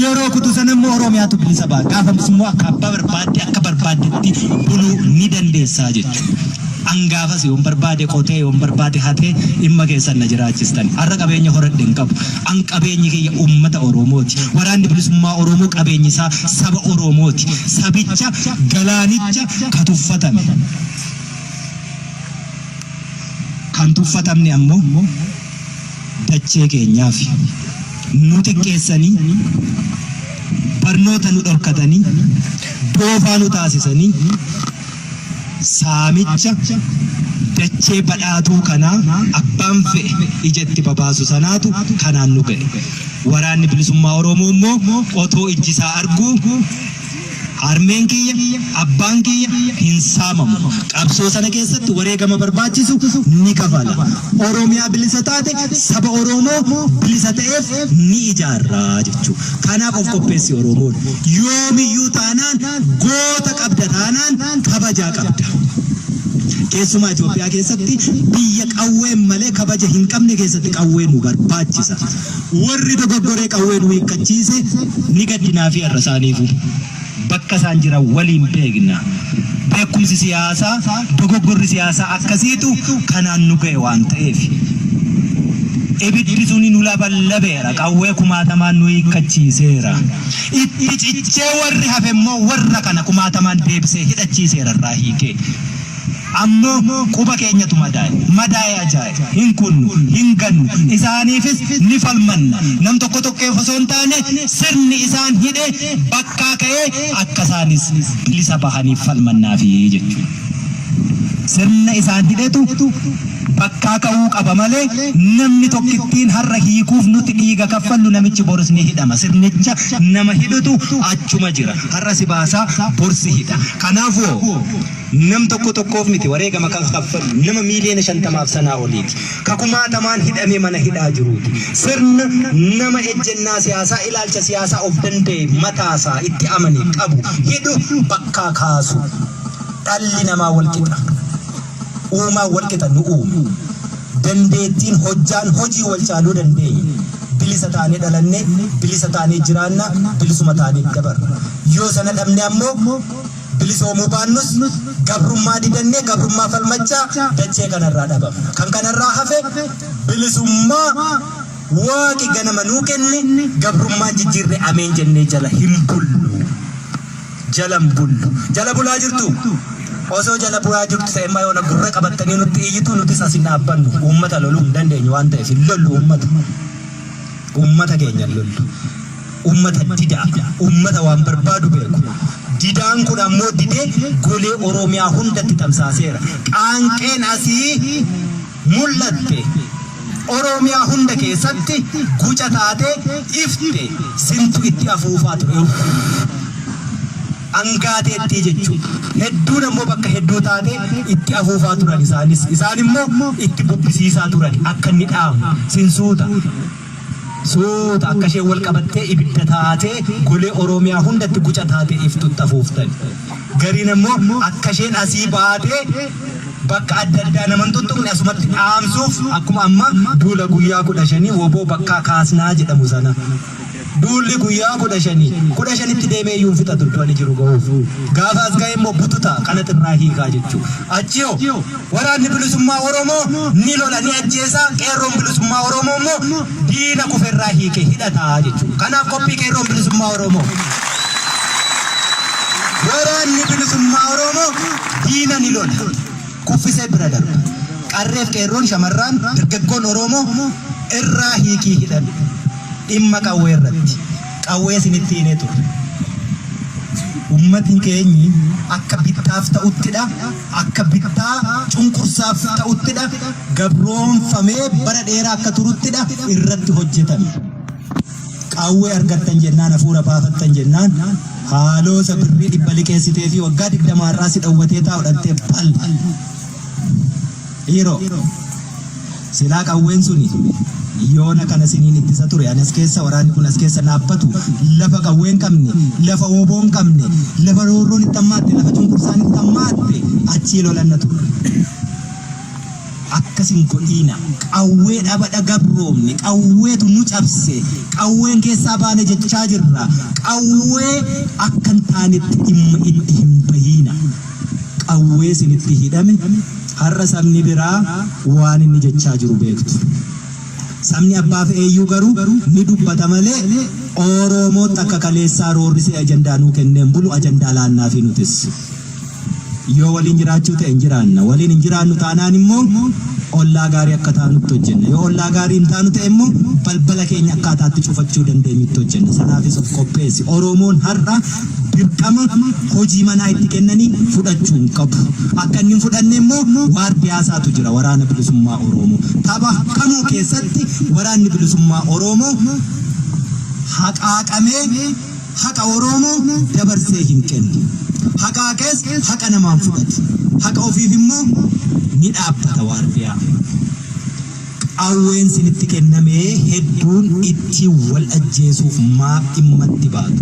yeroo kutu sana immoo Oromiyaatu bilisa ba'a. Gaafas immoo akka abbaa barbaadde akka barbaaddetti buluu ni dandeessaa jechuudha. An gaafas yoon barbaade qotee yoon barbaade hatee dhimma keessan na jiraachistan. Har'a qabeenya horadhe hin qabu. An qabeenyi kiyya uummata Oromooti. Waraanni bilisummaa Oromoo qabeenyi isaa saba Oromooti. Sabicha galaanicha ka tuffatame. Kan tuffatamne ammoo dachee keenyaafi. Nu xiqqeessanii, barnoota nu dhorkatanii, doofaa nu taasisanii. Saamicha dachee badhaatuu kanaa abbaan fe'e ija itti babaasu sanaatu kanaan nu ga'e. Waraanni Bilisummaa Oromoo immoo otoo ijji isaa arguu Harmeen kiyya, abbaan kiyya hin saamamu. Qabsoo sana keessatti wareegama barbaachisu ni kafala. Oromiyaa bilisa taate saba Oromoo bilisa ta'eef ni ijaarra jechuu. Kanaaf of qopheessi Oromoon. Yoomiyyuu taanaan goota qabda taanaan kabajaa qabda. Keessumaa Itoophiyaa keessatti biyya qawween malee kabaja hin qabne keessatti qawwee nu barbaachisa. Warri dogoggoree qawwee nu hiikkachiise ni gaddinaafii har'a isaaniifuu. Bakka isaan jiran waliin beekna. Beekumsi siyaasaa, dogoggorri siyaasaa akkasiitu kanaan nu ga'e waan ta'eef. Ibiddi suni nu laballabeera, qawwee kumaatamaan nu hiikkachiiseera. Itti cichee warri hafe immoo warra kana kumaatamaan deebisee hidhachiiseera irraa hiikee. Ammoo quba keenyatu madaa'e. Madaa'e ajaa'e. Hin kunnu, hin gannu. Isaaniifis ni falmanna. Nam tokko tokkeef osoo hin taane sirni isaan hidhe bakkaa ka'ee akka isaanis bilisa bahaniif falmannaafi jechuudha. Sirna isaan hidhetu bakkaa ka'uu qaba malee namni tokkittiin har'a hiikuuf nuti dhiiga kaffallu namichi borus ni hidhama. Sirnicha nama hidhutu achuma jira. Har'a si baasaa bor si hidha. Kanaafuu nam tokko tokkoof miti wareegama kan kaffallu nama miiliyoona 50f sanaa oliiti. Ka kumaatamaan hidhamee mana hidhaa jiruuti. Sirna nama ejjennaa siyaasaa, ilaalcha siyaasaa of danda'e mataasaa itti amane qabu hidhu bakkaa kaasu. Dhalli namaa wal qixa. Uumaan wal qixa nu uume. Dandeettiin, hojjaan, hojii wal caaluu dandeenya. Bilisa taanee dhalanne, bilisa taanee jiraanna, bilisuma taanee dabarra. Yoo sana dhabne ammoo bilisoomuu baannus gabrummaa didannee gabrummaa falmachaa dachee kanarraa dhabamna. Kan kanarraa hafe bilisummaa Waaqi ganama nuu kenne gabrummaan jijjiirre ameen jennee jala hin bullu. Jala hin bullu. Jala bulaa jirtuu? Osoo jala bulaa jirtu ta'e immoo yoona gurra qabattanii nutti iyyitu nutis as hin dhaabbannu. Uummata loluu hin dandeenyu waan ta'eef hin lollu uummata. Uummata keenya hin lollu. Uummata didaa. Uummata waan barbaadu beeku. Didaan kun ammoo didee golee Oromiyaa hundatti tamsaaseera. Qaanqeen asii mul'atte Oromiyaa hunda keessatti guca taatee ifte sintu itti afuufaa ture. Angaateettii jechuudha. Hedduun ammoo bakka hedduu taatee itti afuufaa turan isaanis. Isaan immoo itti bubbisiisaa turan akka inni dhaamu. Sin suuta. Suuta akka isheen wal qabattee ibidda taatee golee Oromiyaa hundatti guca taatee iftutti afuuftan. Gariin ammoo akka isheen asii baatee bakka adda addaa nama hin tuttuqne asumatti dhaamsuuf akkuma amma duula guyyaa 15 wbo bakkaa kaasnaa jedhamu sana. Duulli guyyaa 15, 15tti deemee iyyuu hin fixatu iddoo ani jiru gahuuf. Gaafa as ga'e immoo bututa kanatu irraa hiikaa jechuu. Achi hoo? Waraanni Bilisummaa Oromoo ni lola ni ajjeesa, Qeerroon Bilisummaa Oromoo immoo diina kufe irraa hiike hidhata jechuudha. Kanaaf qophii Qeerroon Bilisummaa Oromoo. Waraanni Bilisummaa Oromoo diina ni lola, kuffisee bira darba. Qarreef qeerroon shamarraan dargaggoon Oromoo irraa hiikii hidhadhu. Dhimma qawwee irratti. Qawwee isinitti hinee turre. Ummatni keenyi akka bittaaf ta'uttidha. Akka bittaa cunqursaaf ta'uttidha, gabroomfamee bara dheeraa akka turuttidha irratti hojjetame. Qawwee argattan jennaan, hafuura baafattan jennaan, haaloo isa birrii 100 liqeessiteefii waggaa 20 har'aa si dhowwatee taa'u dhaqxee bal! Dhiiroo! Silaa qawween suni yoona kana siniin ittisa ture. Ani as keessa, waraanni kun as keessa dhaabbatu, lafa qawwee hin qabne, lafa wbo hin qabne, lafa roorroon itti hammaatte, lafa cunqursaan itti hammaatte achii lolanna turre. Akkas hin godhiina. Qawwee dhabadha gabroomne, qawweetu nu cabse, qawween keessaa baane jechaa jirra. Qawwee akka hin taanetti dhimma itti hin bahiina. Qawwee isinitti hidhame har'a sabni biraa waan inni jechaa jiru beektu. Sabni abbaa fe'eeyyuu garuu ni dubbata malee Oromootti akka kaleessaa roorrisee ajandaa nuu kennee hin bulu, ajandaa laannaafii nutis. Yoo waliin jiraachuu ta'e hin jiraanna. Waliin hin jiraannu taanaan immoo ollaa gaarii akka taanutti hojjenna. Yoo ollaa gaarii hin taanu ta'e immoo balbala keenya akkaataatti cufachuu dandeenyutti hojjenna. Sanaafis of qopheessi. Oromoon har'a. Dirqama hojii manaa itti kennanii fudhachuu hin qabu. Akka inni hin fudhanne immoo waardiyaa isaatu jira Waraana Bilisummaa Oromoo. Tapha kamuu keessatti Waraanni Bilisummaa Oromoo haqaaqamee haqa Oromoo dabarsee hin kennu. Haqaaqees haqa namaa hin fudhatu. Haqa ofiif immoo ni dhaabbata waardiyaa. Qawween sinitti kenname hedduun ittiin wal ajjeesuuf maaf dhimma itti baatu?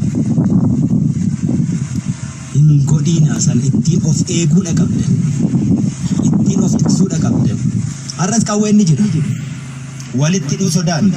Hin godhiinaa sana ittiin of eeguudha qabdan. Ittiin of tiksuudha qabdan. Har'as qawween ni jira. Walitti hidhuu sodaanna.